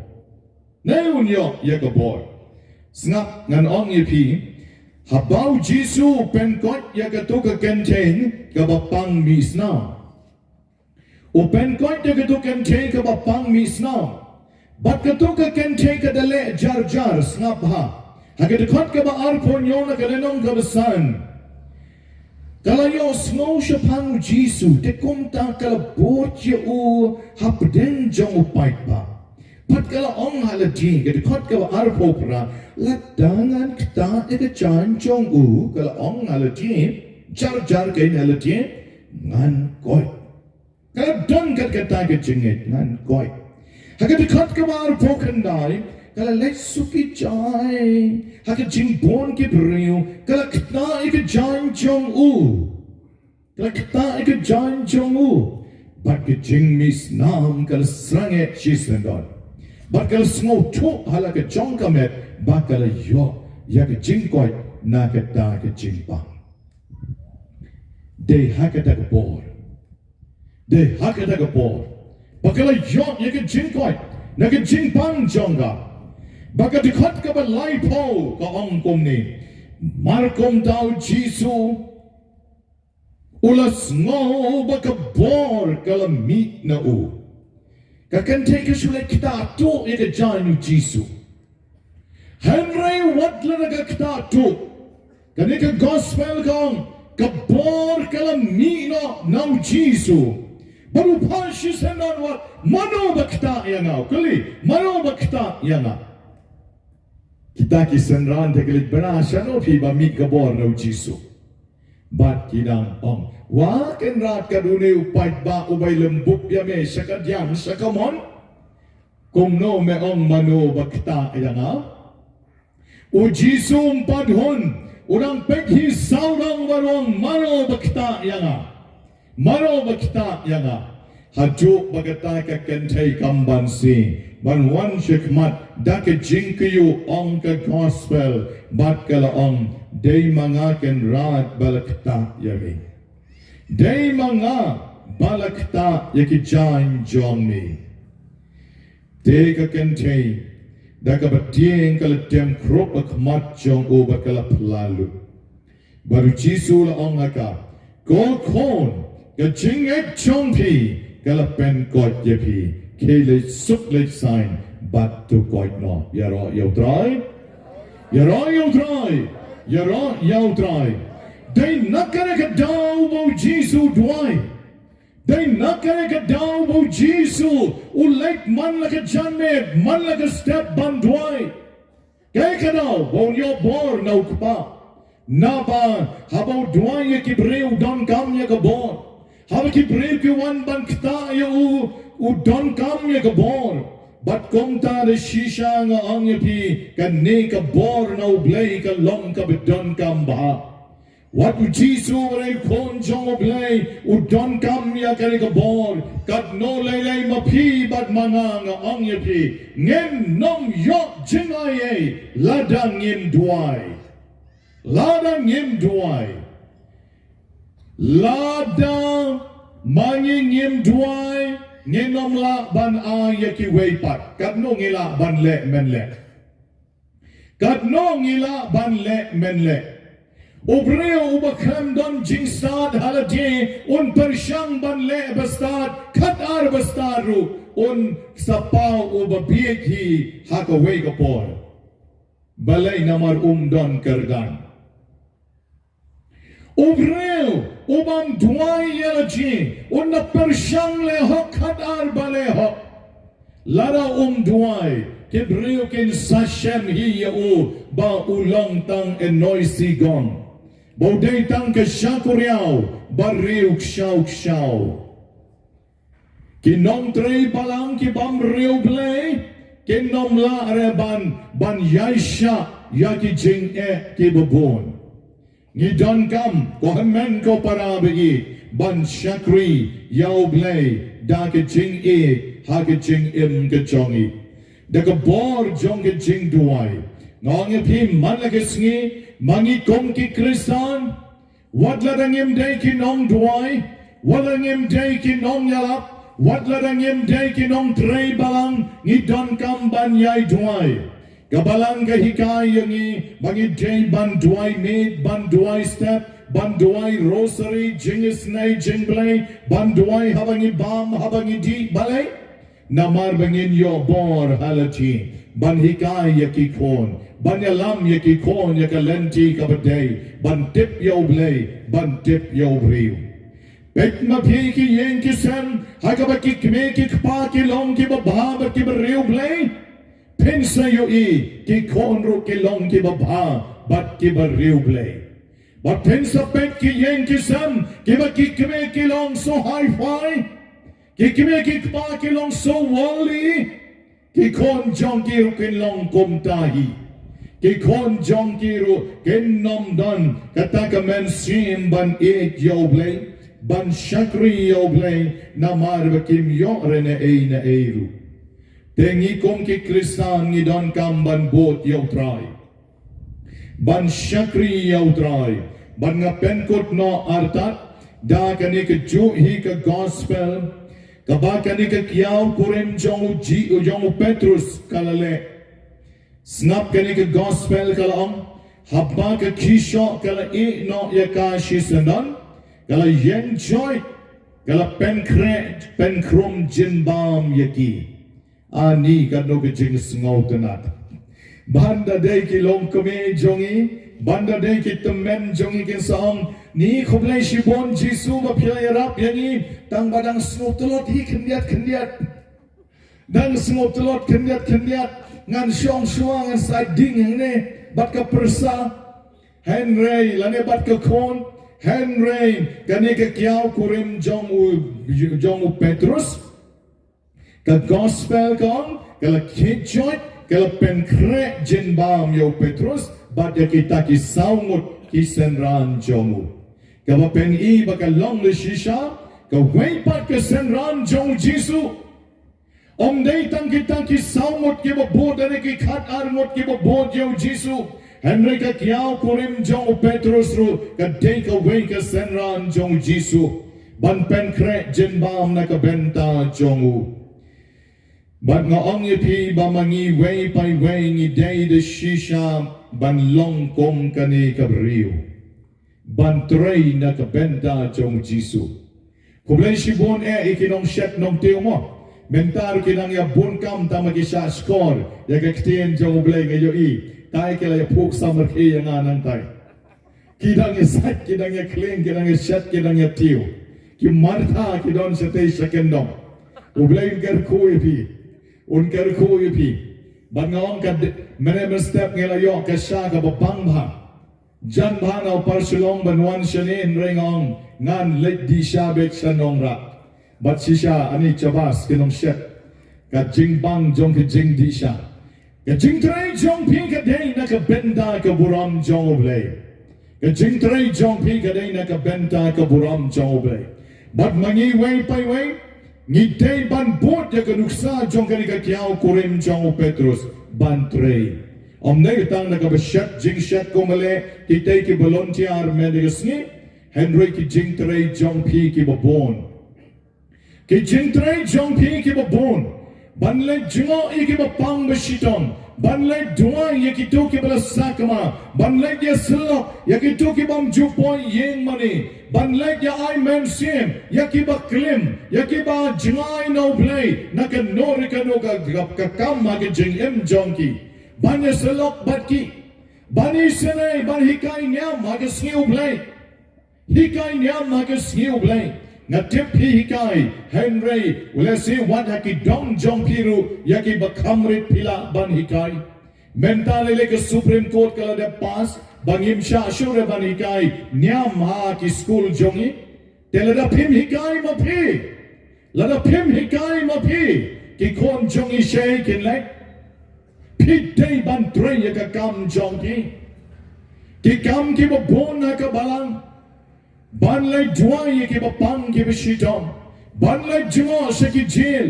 Naei un ïoh ïa ka bor. Sngap ngan ong ïa phi, haba u Jisu u pynkoit ïa kato ka kynthei kaba pang mih snam. U pynkoit ïa kato ka kynthei kaba pang mih snam. Bad kato ka kynthei ka da leh jar jar, sngap ha. Ha ka dkhot kaba arphew hynñiew na ka lynnong kaba san. Ka la ïohsngew shaphang u Jisu, te kumta ka la bud ïa u hapdeng jong u paidbah. Bad ka la ong ha lade, ka dkhot kaba arphew phra, lada ngan ktah ïa ka jaiñ jong u, ka la ong ha lade, jar jar kein ha lade, ngan koit. Ka la don kat kata ka jingngeit, ngan koit. Ha ka dkhot kaba arphew khyndai, ka la leit suki jai ha ka jingbun ki briew, ka la ktah ïa ka jaiñ jong u. Ka la ktah ïa ka jaiñ jong u. Bad ka jingmih snam ka la sangeh shisyndon. Bad ka la sngewthuh ha la ka jong ka met, ba ka la ïoh ïa ka jingkoit na kata ka jingpang. Dei ha kata ka por. Dei ha kata ka por ba ka la ïoh ïa ka jingkoit na ka jingpang jong ka. Ba ka dkhot kaba laiphew ka ong kumne. Mar kumta u Jisu u la sngew ba ka bor ka la mih na u. Ka kynthei ka shu leit ktah tuh ïa ka jaiñ u Jisu. Hynrei wat lada ka ktah tuh, kane ka gospel ka ong, ka bor ka la mih noh na u Jisu. Bad u phah shisyndon wat, mano ba ktah ïa nga, u kylli, mano ba ktah ïa nga. Kita ki synran te ki leit bna shano phi ba mih ka bor na u Jisu. Bad ki dang ong, wa Kynrad, ka dune u paidbah uba ïalem bup ïa me sha ka diang sha ka mon. Kumno me ong mano ba ktah ïa nga? U Jisu um pat hun, u dang peit hi sawdong bad u ong, mano ba ktah ïa nga? Mano ba ktah ïa nga? Haduh ba kata ka kynthei kam banse ban wan shakhmat da ka jingkyrkhu, ong ka gospel, bad ka la ong, dei ma nga Kynrad ba la ktah ïa me. Dei ma nga ba la ktah ïa ki jaiñ jong me. Te ka kynthei da kaba tieng ka la dem khrup ha khmat jong u bad ka la phla lut. Bad u Jisu u la ong ha ka, ko khun, ka jingngeit jong phi ka la pynkoit ïa phi. Khie leit suk leit saiñ bad to koit noh. Ïaroh ïa U Trai. Ïaroh ïa U Trai. Ïaroh ïa U Trai. Dei na kane ka daw ba u Jisu u duwai. Dei na kane ka daw ba u Jisu u leit man la ka janmiet, man la ka step ban duwai. Kaei ka daw ba un ïoh bor na u Kpa? Naba haba u duwai ïa ki briew u donkam ïa ka bor. Haba ki briew ki wan ban ktah ïa u, u donkam ïa ka bor. Bad kumta da shisha nga ong ïa phi, kane ka bor na U Blei ka long kaba donkam bha. Wat u Jisu u rei khun jong U Blei u donkam ïa kane ka bor. Katno lei lei ma phi bad ma nga, nga ong ïa phi, ngin nym ïoh jingai ei lada ngim duwai. Lada ngim duwai. Lada ma ngi ngim duwai, ngin nym lah ban ai ïa kiwei pat. Katno ngi lah ban leh men leh? Katno ngi lah ban leh men leh? U briew uba khlem don jingstad ha lade un pyrshang ban leh ba stad, khatar ba stad ruh un sa paw uba bieit hi ha kawei ka por. Balei? Namar um don kyrdan. U briew u bym duwai ïa la jong, un da pyrshang leh hok khatar ba leh hok. Lada um duwai, Ki briew kin sa shem hi ïa u ba u long tang e noi sigong, ba u dei tang ka shakuriaw ba riew kshaw kshaw. Ki nongtrei balang ki bym riewblei kin ym lah re ban, ban ïaishah ïa ki jingeh ki babun. Ngi donkam, ko hynmen ko para ba ïeit, ban shakri ïa U Blei da ka jingïeit ha ka jingim ka jong ngi. Da ka bor jong ka jingduwai, nga ong ïa phi man la ka sngi, ma ngi kum ki Khristan, wat la da ngim dei ki nongduwai, wat la ngim dei ki nongïalap, wat la da ngim dei ki nongtrei balang, ngi donkam ban ïai duwai. Ka balang ka hikai ïa ngi ba ngi dei ban duwai miet, ban duwai step, ban duwai rosary, jingisynei jingblei, ban duwai haba ngi bam, haba ngi dih, balei? Namar ba ngin ïoh bor ha lade, ban hikai ïa ki khun, ban ïalam ïa ki khun ïa ka lynti kaba dei, ban tip ïa U Blei, ban tip ïa u briew. Peit ma phi ki ïing ki sem ha kaba ki kmie ki kpa ki long kiba bha bad kiba riewblei. Phin sa ïohi ki khun ruh ki long kiba bha bad kiba riewblei. Bad phin sa peit ki ïing ki sem kiba ki kmie ki long so hi-fi, ki kmie ki kpa ki long so worldly, ki khun jong ki ruh kin long kumta hi. Ki khun jong ki ruh kin ym don kata ka mynsiem ban ïeit ïa U Blei, ban shakri ïa U Blei, namar ba kim ïoh re na ei na ei ruh. Te ngi kum ki Khristan ngi donkam ban bud ïa U Trai, ban shakri ïa U Trai. Bad nga pynkut noh artat da kane kajuh hi ka gospel kaba kane ka kiaw kurim jong u Ji-, jong u Petrus ka la leh. Sngap kane ka gospel ka la ong, haba ka khiew shoh ka la ïeh noh ïa ka shisyndon, ka la ïeng joit, ka la pynkhreh pynkhrum jingbam ïa ki. Ani katno ka jingsngewtynnat. Ban da dei ki longkmie jong ngi, ban da dei ki tymmen jong ngi kin sa ong, ni khublei shibun Jisu ba phi la ïarap ïa ngi, tang ba dang sngewtlot hi khyndiat khyndiat. Dang sngewtlot khyndiat khyndiat, ngan shong shuwa ngan sa ding hangne bad ka pyrsa. Hynrei lane bad ka khun, hynrei kane ka kiaw kurim jong u, jong u Petrus. Ka gospel ka ong, ka la khie joit, ka la pynkhreh jingbam ïa u Petrus, bad ïa kita ki saw ngut ki synran jong u. Kaba pyni ba ka long la shisha kawei pat ka synran jong u Jisu. Ym dei tang kita ki saw ngut kiba bud, ne ki khat ar ngut kiba bud ïa u Jisu. Hynrei ka kiaw kurim jong u Petrus ruh ka dei kawei ka synran jong u Jisu ban pynkhreh jingbam na ka bynta jong u. Bad nga ong ïa phi ba ma ngi wei pa wei ngi dei da shisha ban long kum kane ka briew, ban trei na ka bynta jong u Jisu. Khublei shibun eh ïa ki nongshet nongtiew mo. Mynta ruh ki dang ïa bun kam tang ma ki shah shkor ïa ka ktien jong U Blei, nga ïohi. Tai ki la ïa phuh samar ki ïa nga nangtai. Ki dang ïa sait, ki dang ïa khlieng, ki dang ïa shet, ki dang ïa tiew. Ki martha ki don shatei sha kyndong. U Blei un kyrkhu ïa phi. Un kyrkhu ïa phi. Bad nga ong ka de-, mynne mynstep ngi la ïoh ka sha kaba bang bha. Jan bha na u par Shillong ban wan shane, hynrei nga ong ngan leit dih sha beit sha Nongrah. Bad shisha ani shabas ki nongshet. Ka jingbang jong ka jingdih sha. Ka jingtrei jong phi ka dei na ka bynta ka burom jong U Blei. Ka jingtrei jong phi ka dei na ka bynta ka burom jong U Blei. Bad ma ngi wei pa wei ngi dei ban bud ïa ka nuksa jong kane ka kiaw kurim jong u Petrus ban trei. Ym dei tang na kaba shet jingshet kumba leh kitei ki volunteer mynta ka sngi, hynrei ki jingtrei jong phi kiba bun. Ki jingtrei jong phi kiba bun. Ban leit jngoh ïa kiba pang ba shitom. Ban leit duwai ïa kito kiba la sakma. Ban leit ïa syllok ïa kito ki bym ju poi ïing mane. Ban leit ïa ai mynsiem ïa kiba klim, ïa kiba jngai na U Blei na kano re kano ka, ka, ka kam ha ka jingim jong ki. Ban ïa syllok bad ki. Ban isynei, ban hikai niam ha ka sngi U Blei. Hikai niam ha ka sngi U Blei. Nga tip phi hikai, hynrei u lehse wat ha ki dong jong phi ruh ïa kiba kham rit phi lah ban hikai. Mynta lei lei ka Supreme Court ka la dep pass ba ngim shah shuh re ban hikai niam ha ki skul jong ngi. Te lada phim hikai ma phi, lada phim hikai ma phi ki khun jong ngi, shaei kin leh? Phi dei ban trei ïa ka kam jong phi. Ki kam kiba bun ha ka balang, ban leit duwai ïa kiba pang kiba shitom, ban leit jngoh sha ki jel,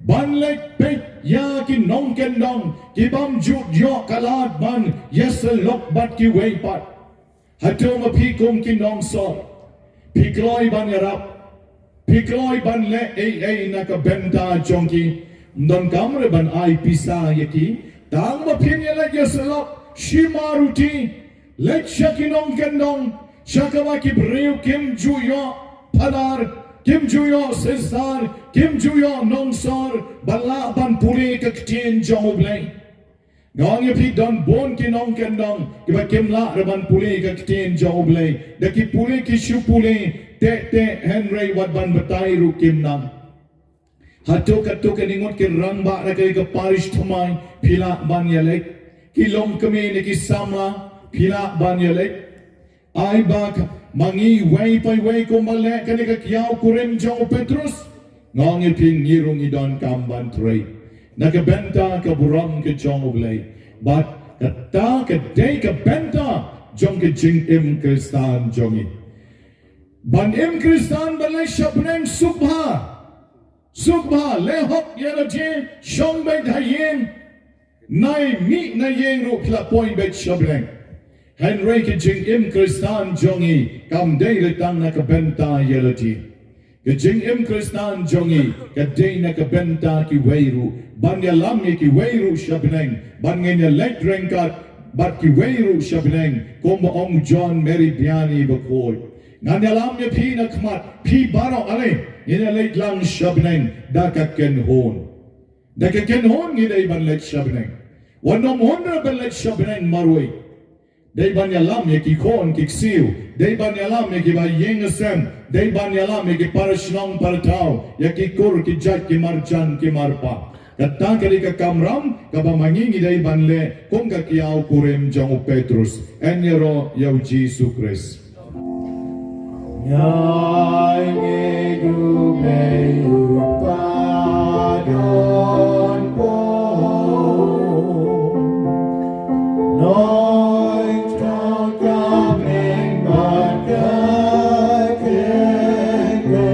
ban leit peit ïa ki nongkyndong ki bym ju ïoh ka lad ban ïasyllok bad kiwei pat. Hato ma phi kum ki nongsor phi kloi ban ïarap? Phi kloi ban leh ei ei na ka bynta jong ki? Ym don kam re ban ai pisa ïa ki. Tang ba phin ïaleit ïasyllok, shim ruti, leit sha ki nongkyndong sha kaba ki briew kim ju ïoh phadar, kim ju ïoh sister, kim ju ïoh nongsor ba lah ban pule ka ktien jong U Blei. Nga ong ïa phi, don bun ki nongkyndong kiba kim lah re ban pule ka ktien jong U Blei. Da ki pule ki shu pule teh teh, hynrei wat ban batai ruh kim nang. Hato katto katne ngut ki rangbah na ka parish thymmai phi lah ban ïaleit? Ki longkmie ne ki samla phi lah ban ïaleit? Ai ba ka, ma ngi wei pa wei kumba leh kane ka kiaw kurim jong u Petrus, nga ong ïa phi, ngi ruh ngi donkam ban trei na ka bynta ka burom ka jong U Blei. Bad kata ka dei ka bynta jong ka jingim Khristan jong ngi. Ban im Khristan, ban leit sha bneng, suk bha. Suk bha, leh hok ïa lade, shong beit ha ïing. Nai mih na ïing ruh phi la poi beit sha bneng. Hynrei ka jingim Khristan jong ngi kam dei re tang na ka bynta ïa lade. Ka jingim Khristan jong ngi ka dei na ka bynta kiwei ruh, ban ïalam ïa kiwei ruh sha bneng, ban ngin ïaleit ryngkat bad kiwei ruh sha bneng, kumba ong John Mary Vianney bakhuid. Ngan ïalam ïa phi na khmat, phi baroh, ale ngin ïaleit lang sha bneng da ka kynhun. Da ka kynhun ngi dei ban leit sha bneng. Wat nym hun re ban leit sha bneng marwei. Dei ban ïalam ïa ki khun ki ksiew, dei ban ïalam ïa kiba ïeng ïaseng, dei ban ïalam ïa ki para shnong para thaw, ïa ki kur ki jait, ki marjan ki marpa. Kata ka dei ka kamram kaba ma ngi ngi dei ban leh kum ka kiaw kurim jong u Petrus. Yn ïaroh ïa u Jisu Khrist. Ngai ngi du mei u padon po. Noi chong ka meng ba ka ke ke.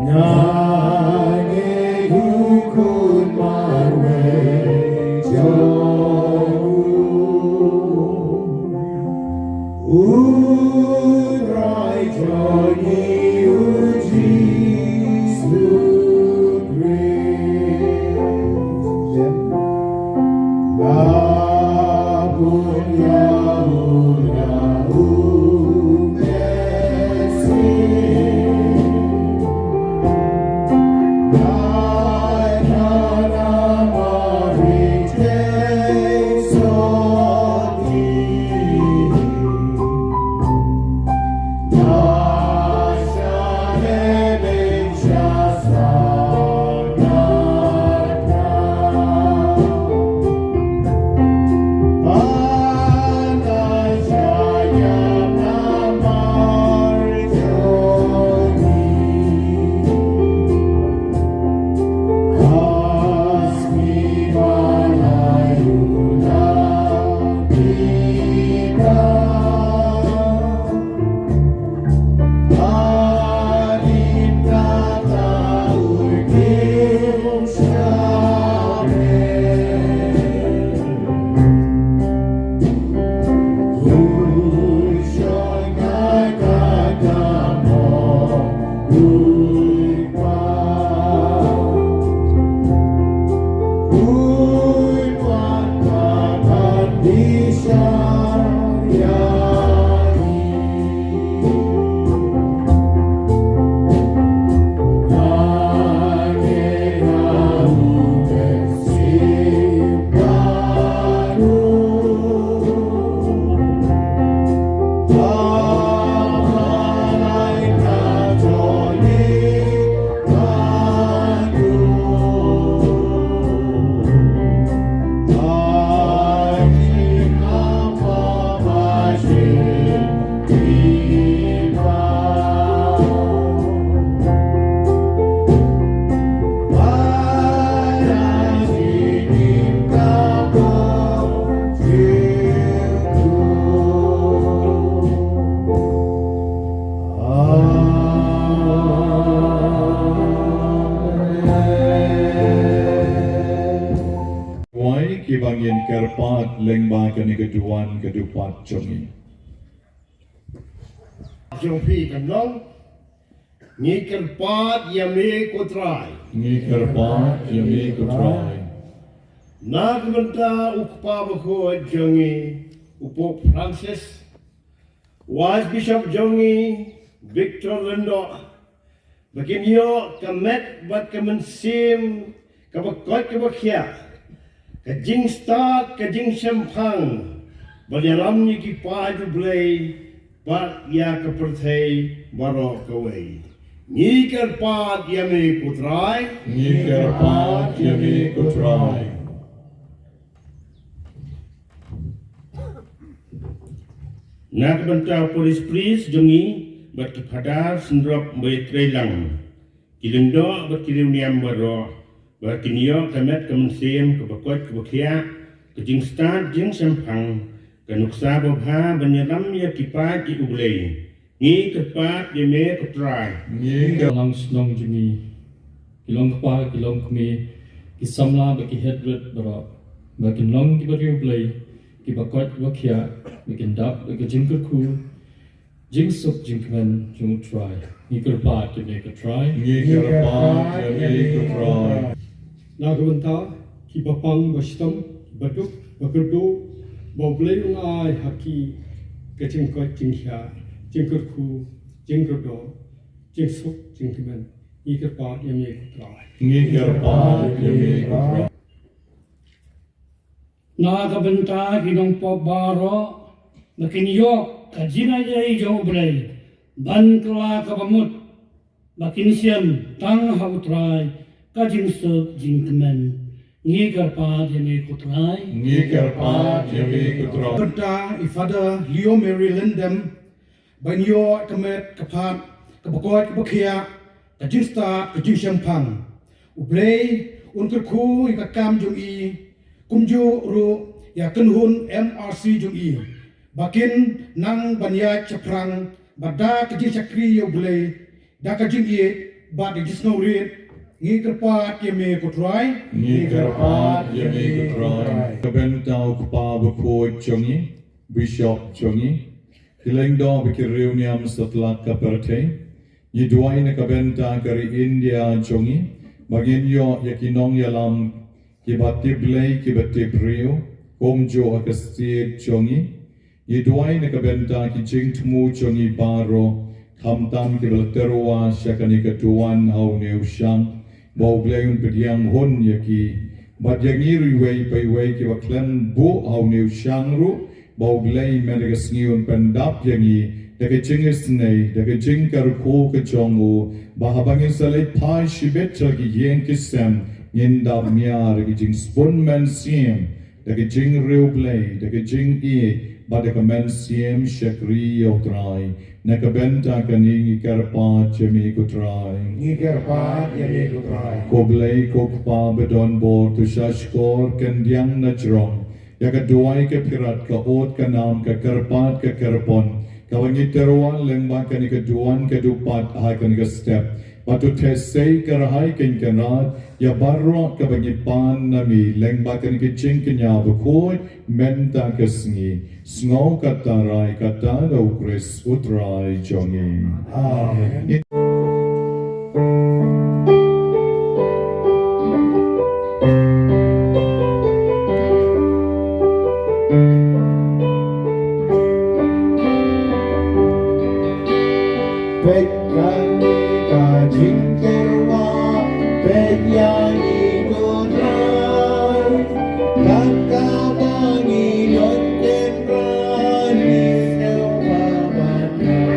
Ngai ngi du khun marwei jong u. U Trai jong ngi u Jisu Khrist. Ba bun ïa u na u Messi. Kiba ngin kyrpad lyngba kane ka duwan ka dupat jong ngi. Jong phi kan long, ngi kyrpad ïa me ko Trai. Ngi kyrpad ïa me ko Trai. Na ka bynta u Kpa Bakhuid jong ngi, u Pope Francis, u Archbishop jong ngi, Victor Lyngdoh, ba kin ïoh ka met bad ka mynsiem kaba koit kaba khiah, ka jingstad, ka jingshemphang, ban ïalam ïa ki paid U Blei bad ïa ka pyrthei baroh kawei. Ngi kyrpad ïa me ko Trai. Ngi kyrpad ïa me ko Trai. Na ka bynta u parish priest jong ngi bad ki phadar synrop ba ïatreilang, ki lyngdoh bad ki riewniam baroh, ba kin ïoh ka met ka mynsiem kaba koit kaba khiah, ka jingstad jingshemphang, ka nuksa babha ban ïalam ïa ki paid ki U Blei. Ngi kyrpad ïa me ko Trai. Ngi kyrpad. Balang shnong jong ngi, ki long kpa, ki long kmie, ki samla bad ki heh rit baroh, ba kin long kiba riewblei, kiba koit kiba khiah, ba kin dap da ka jingkyrkhu, jingsuk jingkmen jong u Trai. Ngi kyrpad ïa me ko Trai. Ngi kyrpad ïa me ko Trai. Na ka bynta kiba pang ba shitom, ba duk, ba kyrduh, ba U Blei un ai ha ki ka jingkoit jingkhiah, jingkyrkhu, jingkyrdoh, jingsuk jingkmen. Ngi kyrpad ïa me ko Trai. Ngi kyrpad ïa me ko Trai. Na ka bynta ki nongpop baroh, ba kin ïoh ka jingaiei jong U Blei ban kylla kaba mut, ba kin shem tang ha u Trai ka jingsuk jingkmen. Ngi kyrpad ïa me ko Trai. Ngi kyrpad ïa me ko Trai. Bynta i Father Leo Mary Lyngdoh, ban ïoh ka met ka phad kaba koit kaba khiah, ka jingstad, ka jingshemphang. U Blei un kyrkhu ïa ka kam jong i, kumjuh ruh ïa ka kynhun M R C jong i, ba kin nang ban ïaid shaphrang bad da ka jingshakri ïa U Blei, da ka jingïeit bad ka jingsngewrit. Ngi kyrpad ïa me ko Trai. Ngi kyrpad ïa me ko Trai. Ka bynta u Kpa Bakhuid jong ngi, Bishop jong ngi, ki lyngdoh bad ki riewniam satlak ka pyrthei. Ngi duwai na ka bynta ka ri India jong ngi, ba ngin ïoh ïa ki nongïalam kiba tip Blei, kiba tip briew, kumjuh ha ka state jong ngi. Ngi duwai na ka bynta ki jingthmu jong ngi baroh, khamtam kiba la tyrwa sha kane ka duwan ha une u shang, ba U Blei un pdiang hun ïa ki. Bad ïa ngi ruh iwei pa iwei kiba khlem buh ha une u shang ruh, ba U Blei mynta ka sngi un pyndap ïa ngi da ka jingisynei, da ka jingkyrkhu ka jong u, ba haba ngin sa leit phai shibit sha ki ïing ki sem, ngin dap mih da ka jingsbun mynsiem, da ka jingriewblei, da ka jingïeit, bad da ka mynsiem shakri ïa u Trai. Na ka bynta kane ngi kyrpad ïa me ko Trai. Ngi kyrpad ïa me ko Trai. Ko Blei ko Kpa badonbor, to shahshkor khyndiat na jrong ïa ka duwai, ka phirat, ka ud, ka nam, ka kyrpad, ka kyrpon, kaba ngi tyrwa lyngba kane ka duwan ka dupat ha kane ka step. Bad to theh sei kyrhai kynrad ïa baroh kaba ngi pan na me lyngba kane ka jingkñia bakhuid mynta ka sngi. Sngew kata rai kata da u Khrist u Trai jong ngi. Amen. Peit kane ka jingtyrwa, peit ïa ngi ko Trai, kat kaba ngi don tynrai, ngi sngewbha ban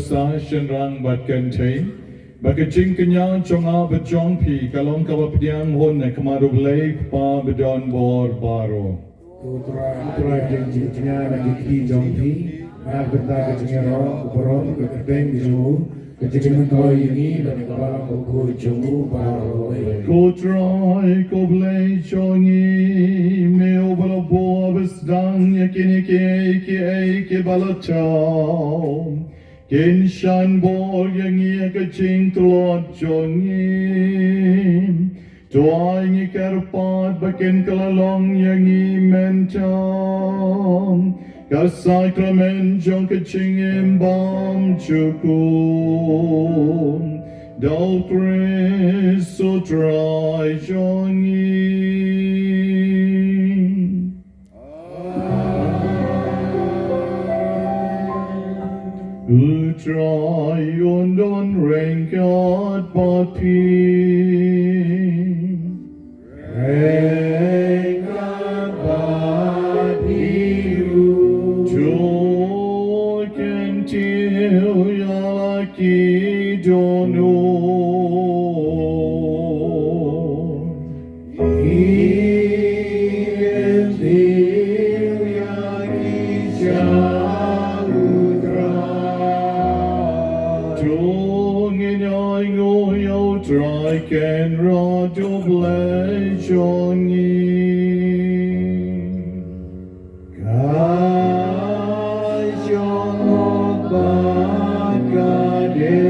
Sa shynrang bad kynthei, ba ka jingkñia jong nga bad jong phi ka long kaba pdiang hun ha khmat U Blei Kpa badonbor baroh. Ko Trai, Trai, jingkñia na ki kti jong phi, na ka bynta ka jingïaroh, ka burom, ka kyrteng jong u, ka jingmyntoi ïa ngi bad ïa ka balang bakhuid jong u baroh. Ko Trai, ko Blei jong ngi, me uba la buh bad sdang ïa kine kiei kiei kiba la thaw, kin shon bor ïa ngi ha ka jingtlot jong ngi. To ai ngi kyrpad ba kin kylla long ïa ngi mynta ka sakramen jong ka jingim bymjukut. Da U Khrist U Trai jong ngi. U Trai un don ryngkat bad phi. Ryngkat bad phi ruh. To kyntiew ïa la ki dohnud. Ïa ki jong U Trai. To ngin ïa ainguh ïa U Trai Kynrad U Blei jong ngi. Ka shong hok bad ka dei.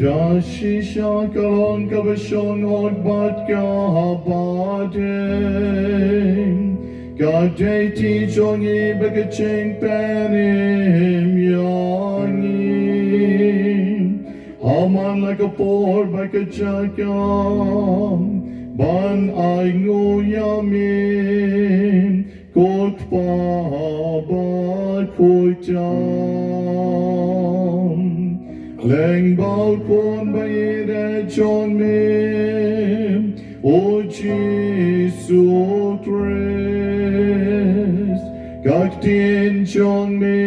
Da shisha ka long kaba shong hok bad kaba dei. Ka dei kti jong ngi bad ka jingpynim ïa ngi. Ha man la ka por bad ka jaka ban ainguh ïa me, ko Kpa bakhuid tam. Lyngba U Khun baieit jong me, U Jisu Khrist, ka ktien jong me,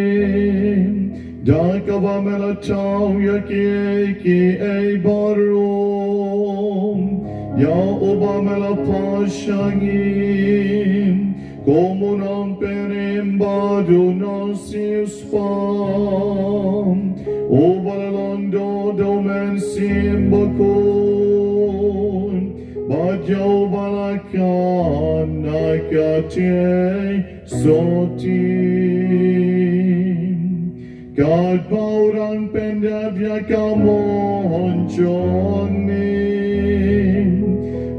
da kaba me la thaw ïa kiei kiei baroh, ïa uba me la pash ha ngi, kum u nongpynim bad u nongsiewspah, uba la long doh da U Mynsiem Bakhuid, bad ïa uba la khang na ka kti sohti. Katba u dang pyndep ïa ka mon jong me,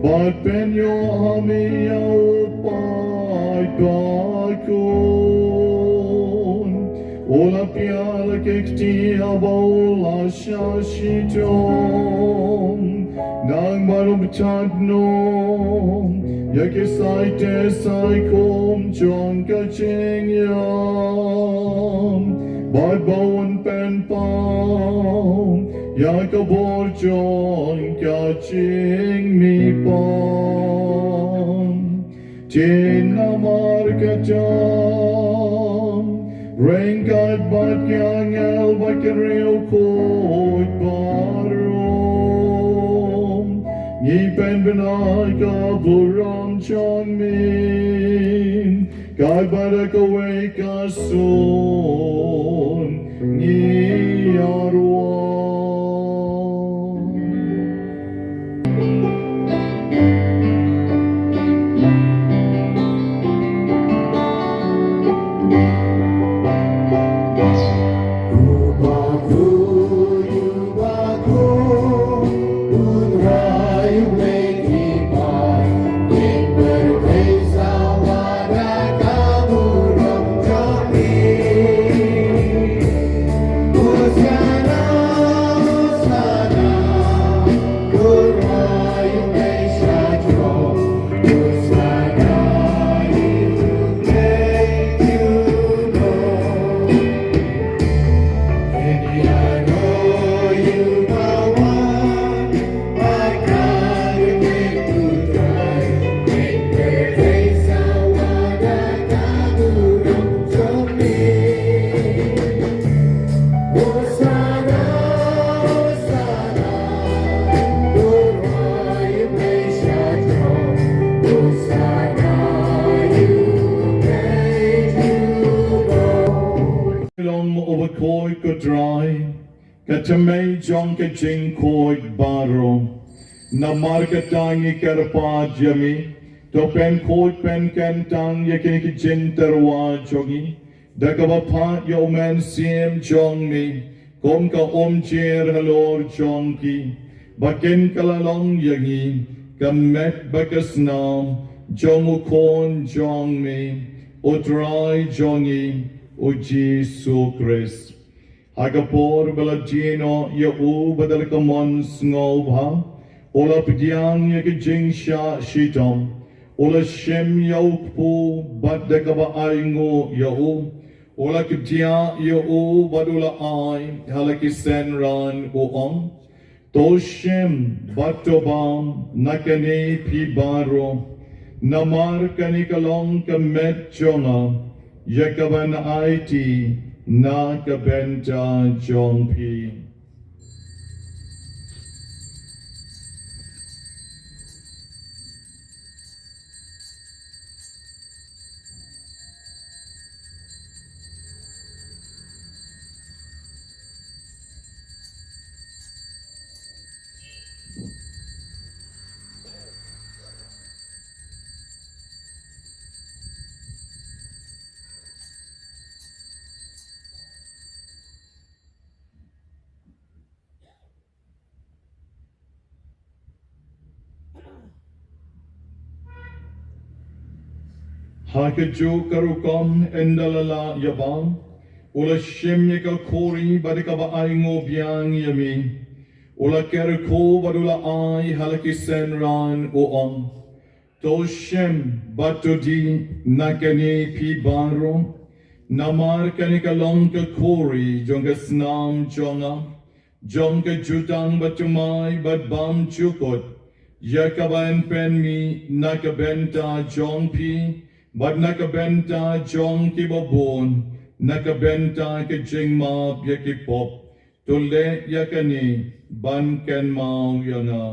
bad pynïoh ha me ïa u paid bakhuid, u la pdiang la ki kti haba u la shah shitom. Nang ban ym bthat noh ïa ki saite saikhum jong ka jingïap, bad ba un pynpaw ïa ka bor jong ka jingmihpat. Te namar kata, ryngkat bad ki angel bad ki riewkhuid baroh, ngi pynbna ka burom jong me, katba da kawei ka sur ngi ïaroh. Thymmei jong ka jingkhuid baroh, namar kata ngi kyrpad ïa me, to pynkhuid pynkyntang ïa kine ki jingtyrwa jong ngi da kaba phah ïa u Mynsiem jong me kum ka umjer halor jong ki, ba kin kylla long ïa ngi ka met bad ka snam jong u Khun jong me, u Trai jong ngi, u Jisu Khrist. Ha ka por ba la die noh ïa u bad da la ka mon sngewbha, u la pdiang ïa ka jingshah shitom, u la shim ïa u kpu bad da kaba ainguh ïa u, u la kdiah ïa u bad u la ai ha la ki synran, u ong: To shim bad to bam na kane phi baroh, namar kane ka long ka met jong nga, ïa kaban aiti na ka bynta jong phi. Ha kajuh ka rukom ynda la lah ïa bam, u la shim ïa ka khuri bad da kaba ainguh biang ïa me, u la kyrkhu bad u la ai ha la ki synran, u ong: To shim bad to die na kane phi baroh, namar kane ka long ka khuri jong ka snam jong nga, jong ka jutang bad jumai bad bymjukut, ïa kaban pynmih na ka bynta jong phi bad na ka bynta jong kiba bun, na ka bynta ka jingmap ïa ki pop. To leh ïa kane ban kynmaw ïa nga.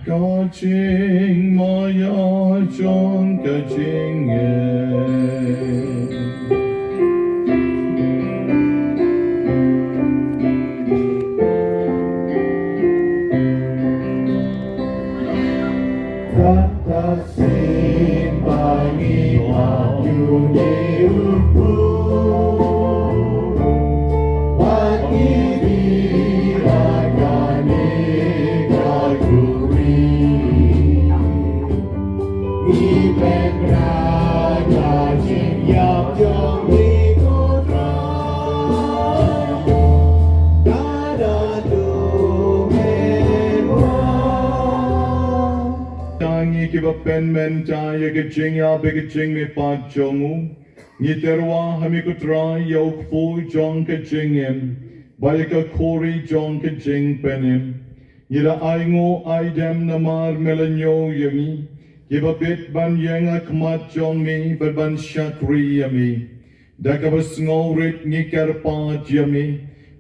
Ka jingmaïa jong ka jingim. Kata sien ba ngi ap ïa u Blei u Kpa, ba ngi dei ban ïa kane ka khuri. Ngi pynbna ka jingïap jong ngi ko Trai. Ka da dum hynrei. Ïa ngi kiba pynmynta ïa ka jingïap bad ka jingmihpat jong u, ngi tyrwa ha me ko Trai ïa u kpu jong ka jingim bad ïa ka khuri jong ka jingpynim. Ngi la ainguh aidem namar me la ñiew ïa ngi, kiba bit ban ïeng ha khmat jong me bad ban shakri ïa me. Da kaba sngewrit ngi kyrpad ïa me,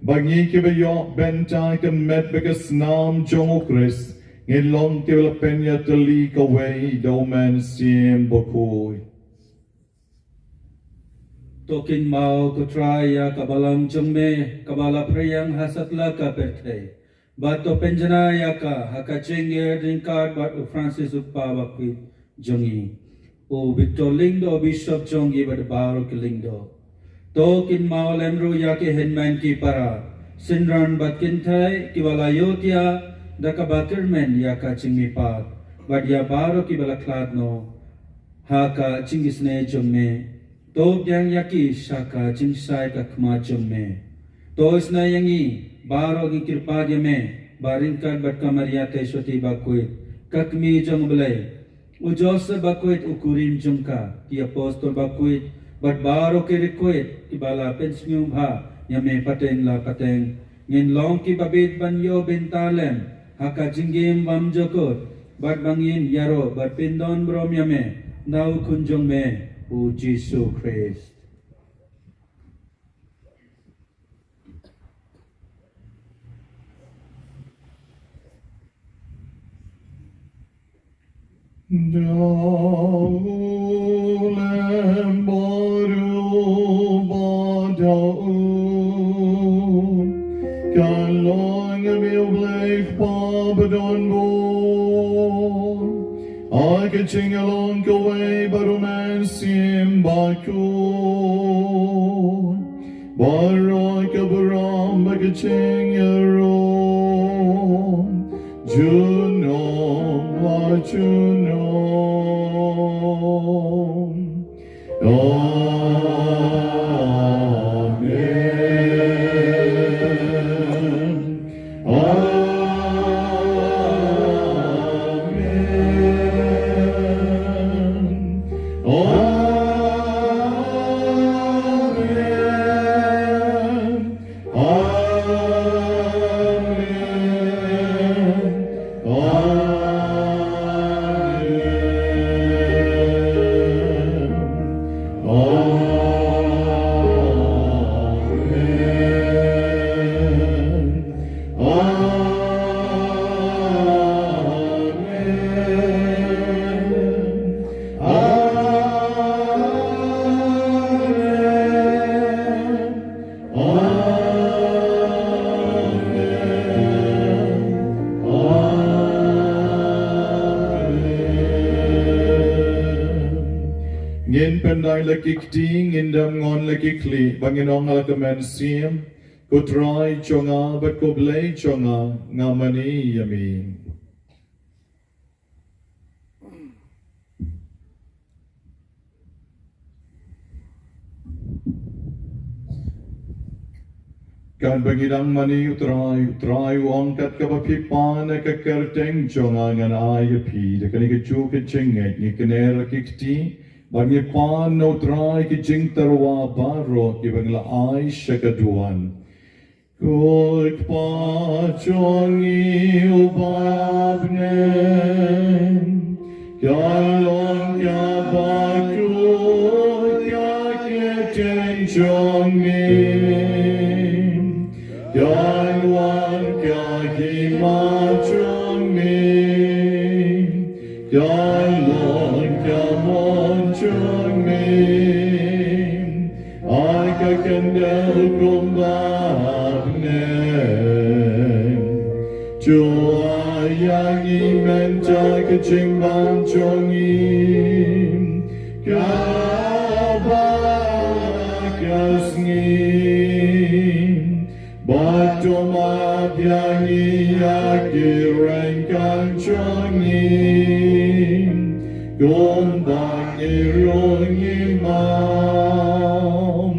ba ngi kiba ïoh bynta ka met bad ka snam jong u Khrist, ngin long kiba la pynïatylli kawei da u Mynsiem Bakhuid. To kynmaw ko Trai ïa ka balang jong me kaba la phriang ha satlak ka pyrthei, bad to pynjanai ïa ka ha ka jingïaid ryngkat bad u Francis u Kpa Bakhuid jong ngi, u Victor Lyngdoh Bishop jong ngi bad baroh ki Lyngdoh. To kynmaw lem ruh ïa ki hynmen ki para, synran bad kynthei kiba la ïoh tiah da kaba kyrmen ïa ka jingmihpat, bad ïa baroh kiba la khlad noh ha ka jingisynei jong me. To pdiang ïa ki sha ka jingshai ka khmat jong me. To isynei ïa ngi baroh, ngi kyrpad ïa me, ba ryngkat bad ka Maria Theisotti Bakhuid, ka Kmie jong u Blei, U Joseph Bakhuid u kurim jong ka, ki apostol bakhuid, bad baroh ki riewkhuid, kiba la pynsngewbha ïa me pateng la pateng. Ngin long kiba bit ban ïoh bynta lem ha ka jingim bymjukut, bad ba ngin ïaroh bad pyndon burom ïa me na u Khun jong me, u Jisu Khrist. Da u Lamb baroh ba da u, ka long ïa me u Blei Kpa badonbor. Ha ka jingïalong kawei bad u Mynsiem Bakhuid, baroh ka burom bad ka jingïaroh junom la junom. Amen. Amen. Amen. Amen. Amen. Amen. Amen. Amen. Amen. Amen. Ngin pyndait la ki kti, ngin dem ngon la ki khlieh, ba ngin ong ha la ka mynsiem: Ko Trai jong nga bad ko Blei jong nga, nga mane ïa me. Katba ngi dang mane, u Trai, u Trai u ong: Kat kaba phi pan ha ka kyrteng jong nga, ngan ai ïa phi. Da kane kajuh ka jingngeit ngi kner la ki kti bad ngi pan na u Trai ki jingtyrwa baroh kiba ngi la ai sha ka duwan. Ko Kpa jong ngi uba ha bneng, ka long kaba kyrkhu ïa ka kyrteng jong me. Kan wan ka hima jong me. Kan long ka mon jong me ha ka khyndew kumba ha bneng. To ai ïa ngi mynta ka jingbam jong ngi kaba ha ka sngi. Bad to map ïa ngi ïa ki ryngkat jong ngi, kumba ngi ruh ngi map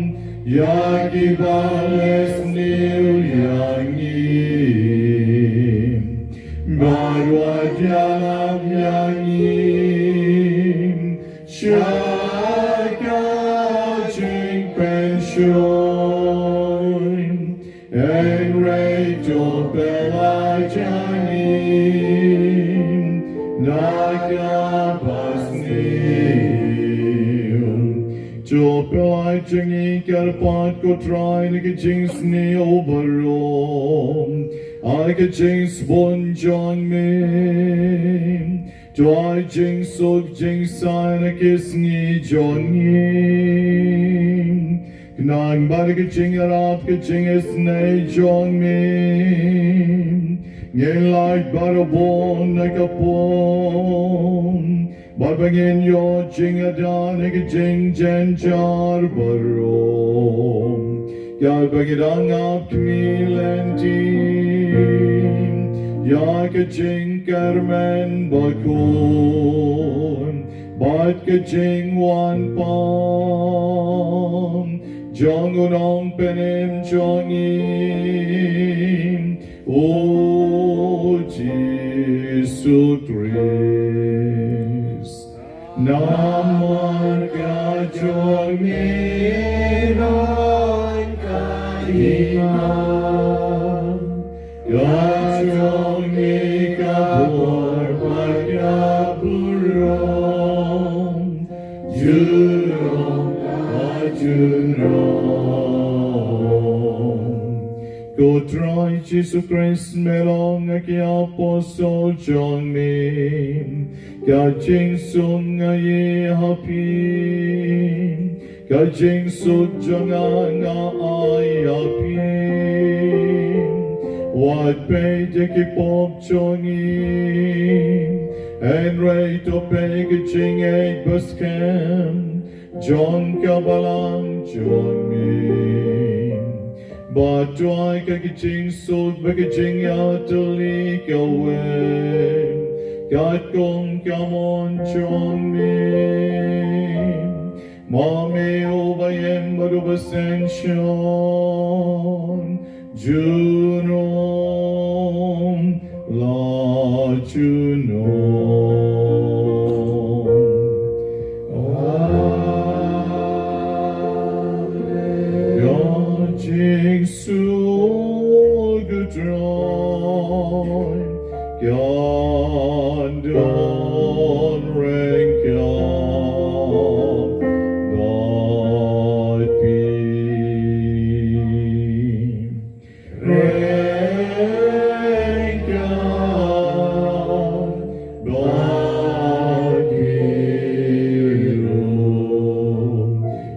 ïa kiba leh sniew ïa ngi. Bad wat ïalam ïa ngi sha ka jingpynshoi, hynrei to pynlait ïa ngi na kaba sniew. To pynlait ïa ngi kyrpad, ko Trai, na ka jingsniew baroh, ha ka jingsbun jong me. To ai jingsuk jingsain ha ki sngi jong ngi. Khnang ba da ka jingïarap ka jingisynei jong me, ngin lait barabor na ka pung, bad ba ngin ïoh jingïada na ka jingjynjar baroh. Ïa ba ngi dang ap kmie lynti ïa ka jingkyrmen bakhuid bad ka jingwan pan jong u Nongpynim jong ngi, u Jisu Khrist. Namar ka jong me ruh ka hima, ka jong me ka bor bad ka burom, junom ha junom. Ko Trai Jisu Khrist, me la ong ha ki apostol jong me, ka jingsuk nga ai ha phi, ka jingsuk jong nga nga ai ha phi. Wat peit ïa ki pop jong ngi, hynrei to peit ïa ka jingngeit baskhem jong ka balang jong me. Bad to ai ka jingsuk bad ka jingïatylli kawei katkum ka mon jong me. Ma me uba ïeit bad uba sngewsih, junom la junom. Amen. Ka jingsuk U Trai kan don ryngkat bad phi. Ryngkat bad phi ruh.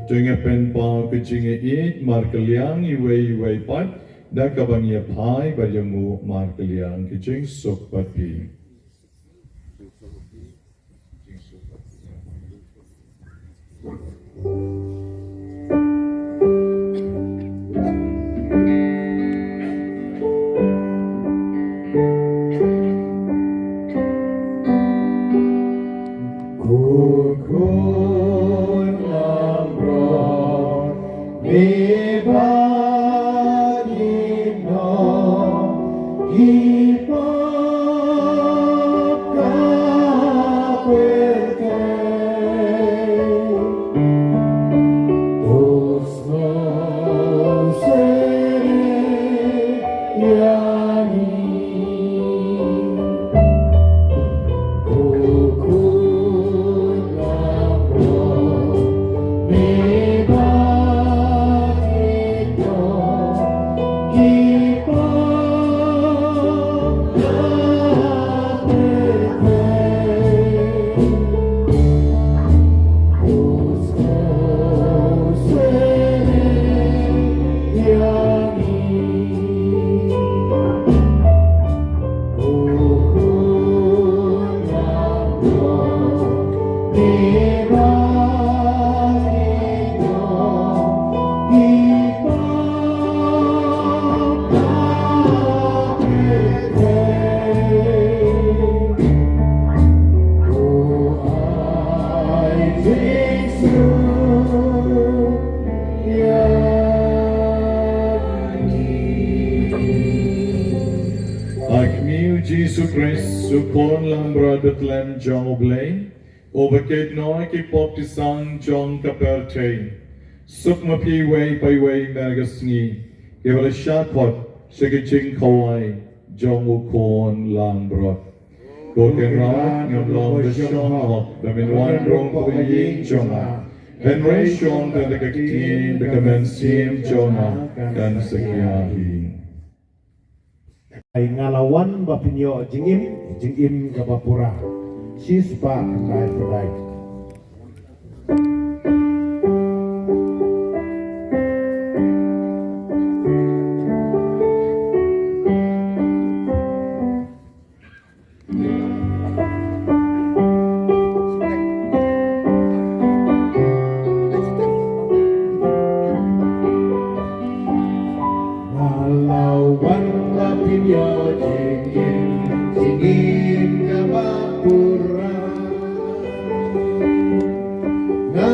To ngin pynpaw ka jingïeit markylliang iwei ïa iwei pat, da kaba ngi ïa phai bad ïa nguh markylliang. Ka jingsuk bad phi. Ko khun langbrot me ba ïehnoh ki pop ka pyrthei. To sngewsih ïa ngi. Ha khmih, U Jisu Khrist, U Khun langbrot ba tlem jong U Blei, uba ïehnoh ki pop ki sang jong ka pyrthei. Suk ma phi iwei pa iwei mynta ka sngi, kiba la shah khot sha ka jingkhawai jong U Khun langbrot. Ko Kynrad, ngam long ba shong hok ba men wan rung hapoh ka ïing jong nga, hynrei shong tang da ka ktien bad ka mynsiem jong nga kan sa ïaid. Ai, nga la wan ba phin ïoh jingim, jingim kaba pura. Shispah khyndai phew lai. Nga la wan ba phin ïoh jingim, jingim kaba pura. Nga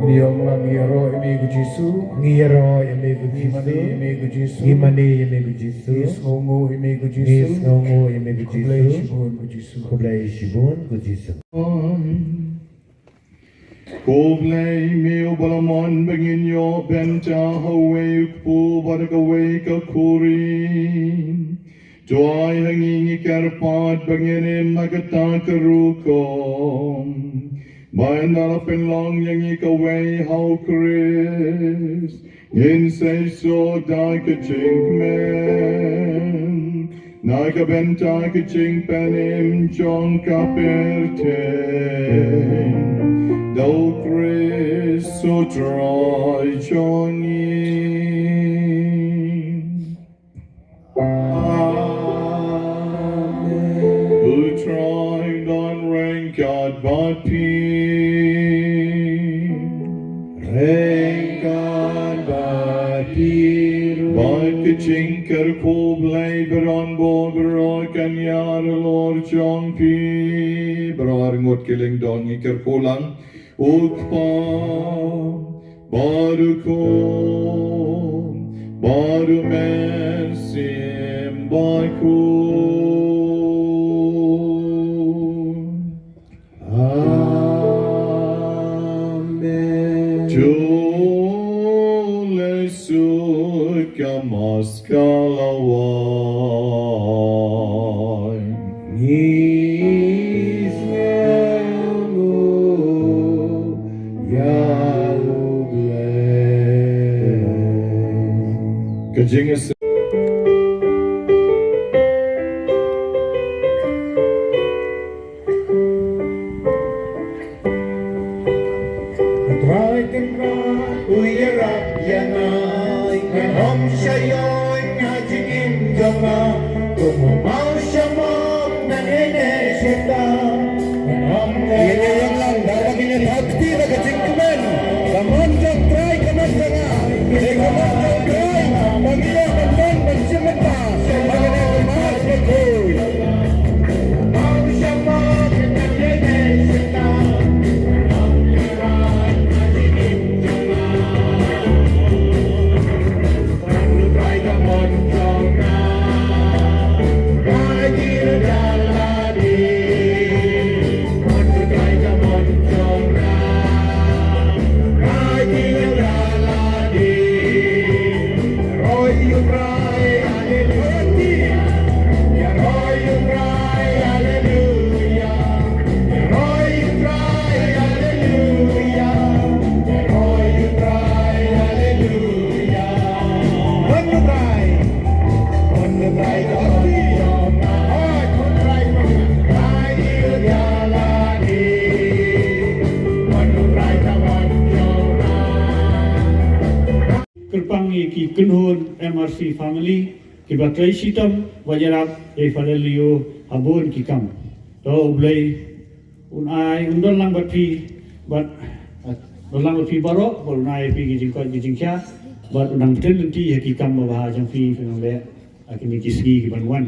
Ngi ïaroh ïa me ko Jisu. Ngi ïaroh ïa me ko Jisu. Ngi mane ïa me ko Jisu. Ngi mane ïa me ko Jisu. Ngi sngewnguh ïa me ko Jisu. Ngi sngewnguh ïa me ko Jisu. Khublei shibun ko Jisu. Khublei shibun ko Jisu. Khublei me uba la mon ba ngin ïoh bynta ha uwei u kpu bad kawei ka khuri. To ai ha ngi ngi kyrpad ba ngin im ha kata ka rukom. Ba ynda la pynlong ïa ngi kawei ha u Khrist, ngin sa ïasoh da ka jingkmen na ka bynta ka jingpynim jong ka pyrthei. Da u Khrist u Trai jong ngi. Amen. U Trai un don ryngkat bad phi. Ryngkat bad phi ruh. Bad ka jingkyrkhu Blei Baron bor baroh kan ïaid halor jong phi. Baroh arngut ki lyngdoh ngi kyrkhu lang. U Kpa bad u Khun bad u Mynsiem Bakhuid. Amen. To leit sha ka Mass ka la wai. Ngi sngewnguh ïa u Blei. Ka jingïaseng. Trai Kynrad u ïarap ïa nga, ngan ym shah ïoh na jingim jong nga. Kum u maw sha mok ngan ïaineh sha ta, ngan ym ïaineh ïa nga. Ïa ngi ïa lang da kaba ngi ïa thap kti da ka jingkmen. Ka mon jong Trai ka mon jong nga. Dei ka mon jong Trai ba ngi ïoh ban don ban shim bynta ha kane ka Mass bakhuid. Kyrpang ïa ki kynhun M R C family kiba trei shitom ba ïarap ïa i Father Leo ha bun ki kam. To U Blei un ai, un don lang bad phi bad, eh, don lang bad phi baroh, bad un ai phi ki jingkoit ki jingkhiah, bad un nang pynlynti ïa ki kam ba bha jong phi, phi nang leh ha kine ki sngi ki ban wan.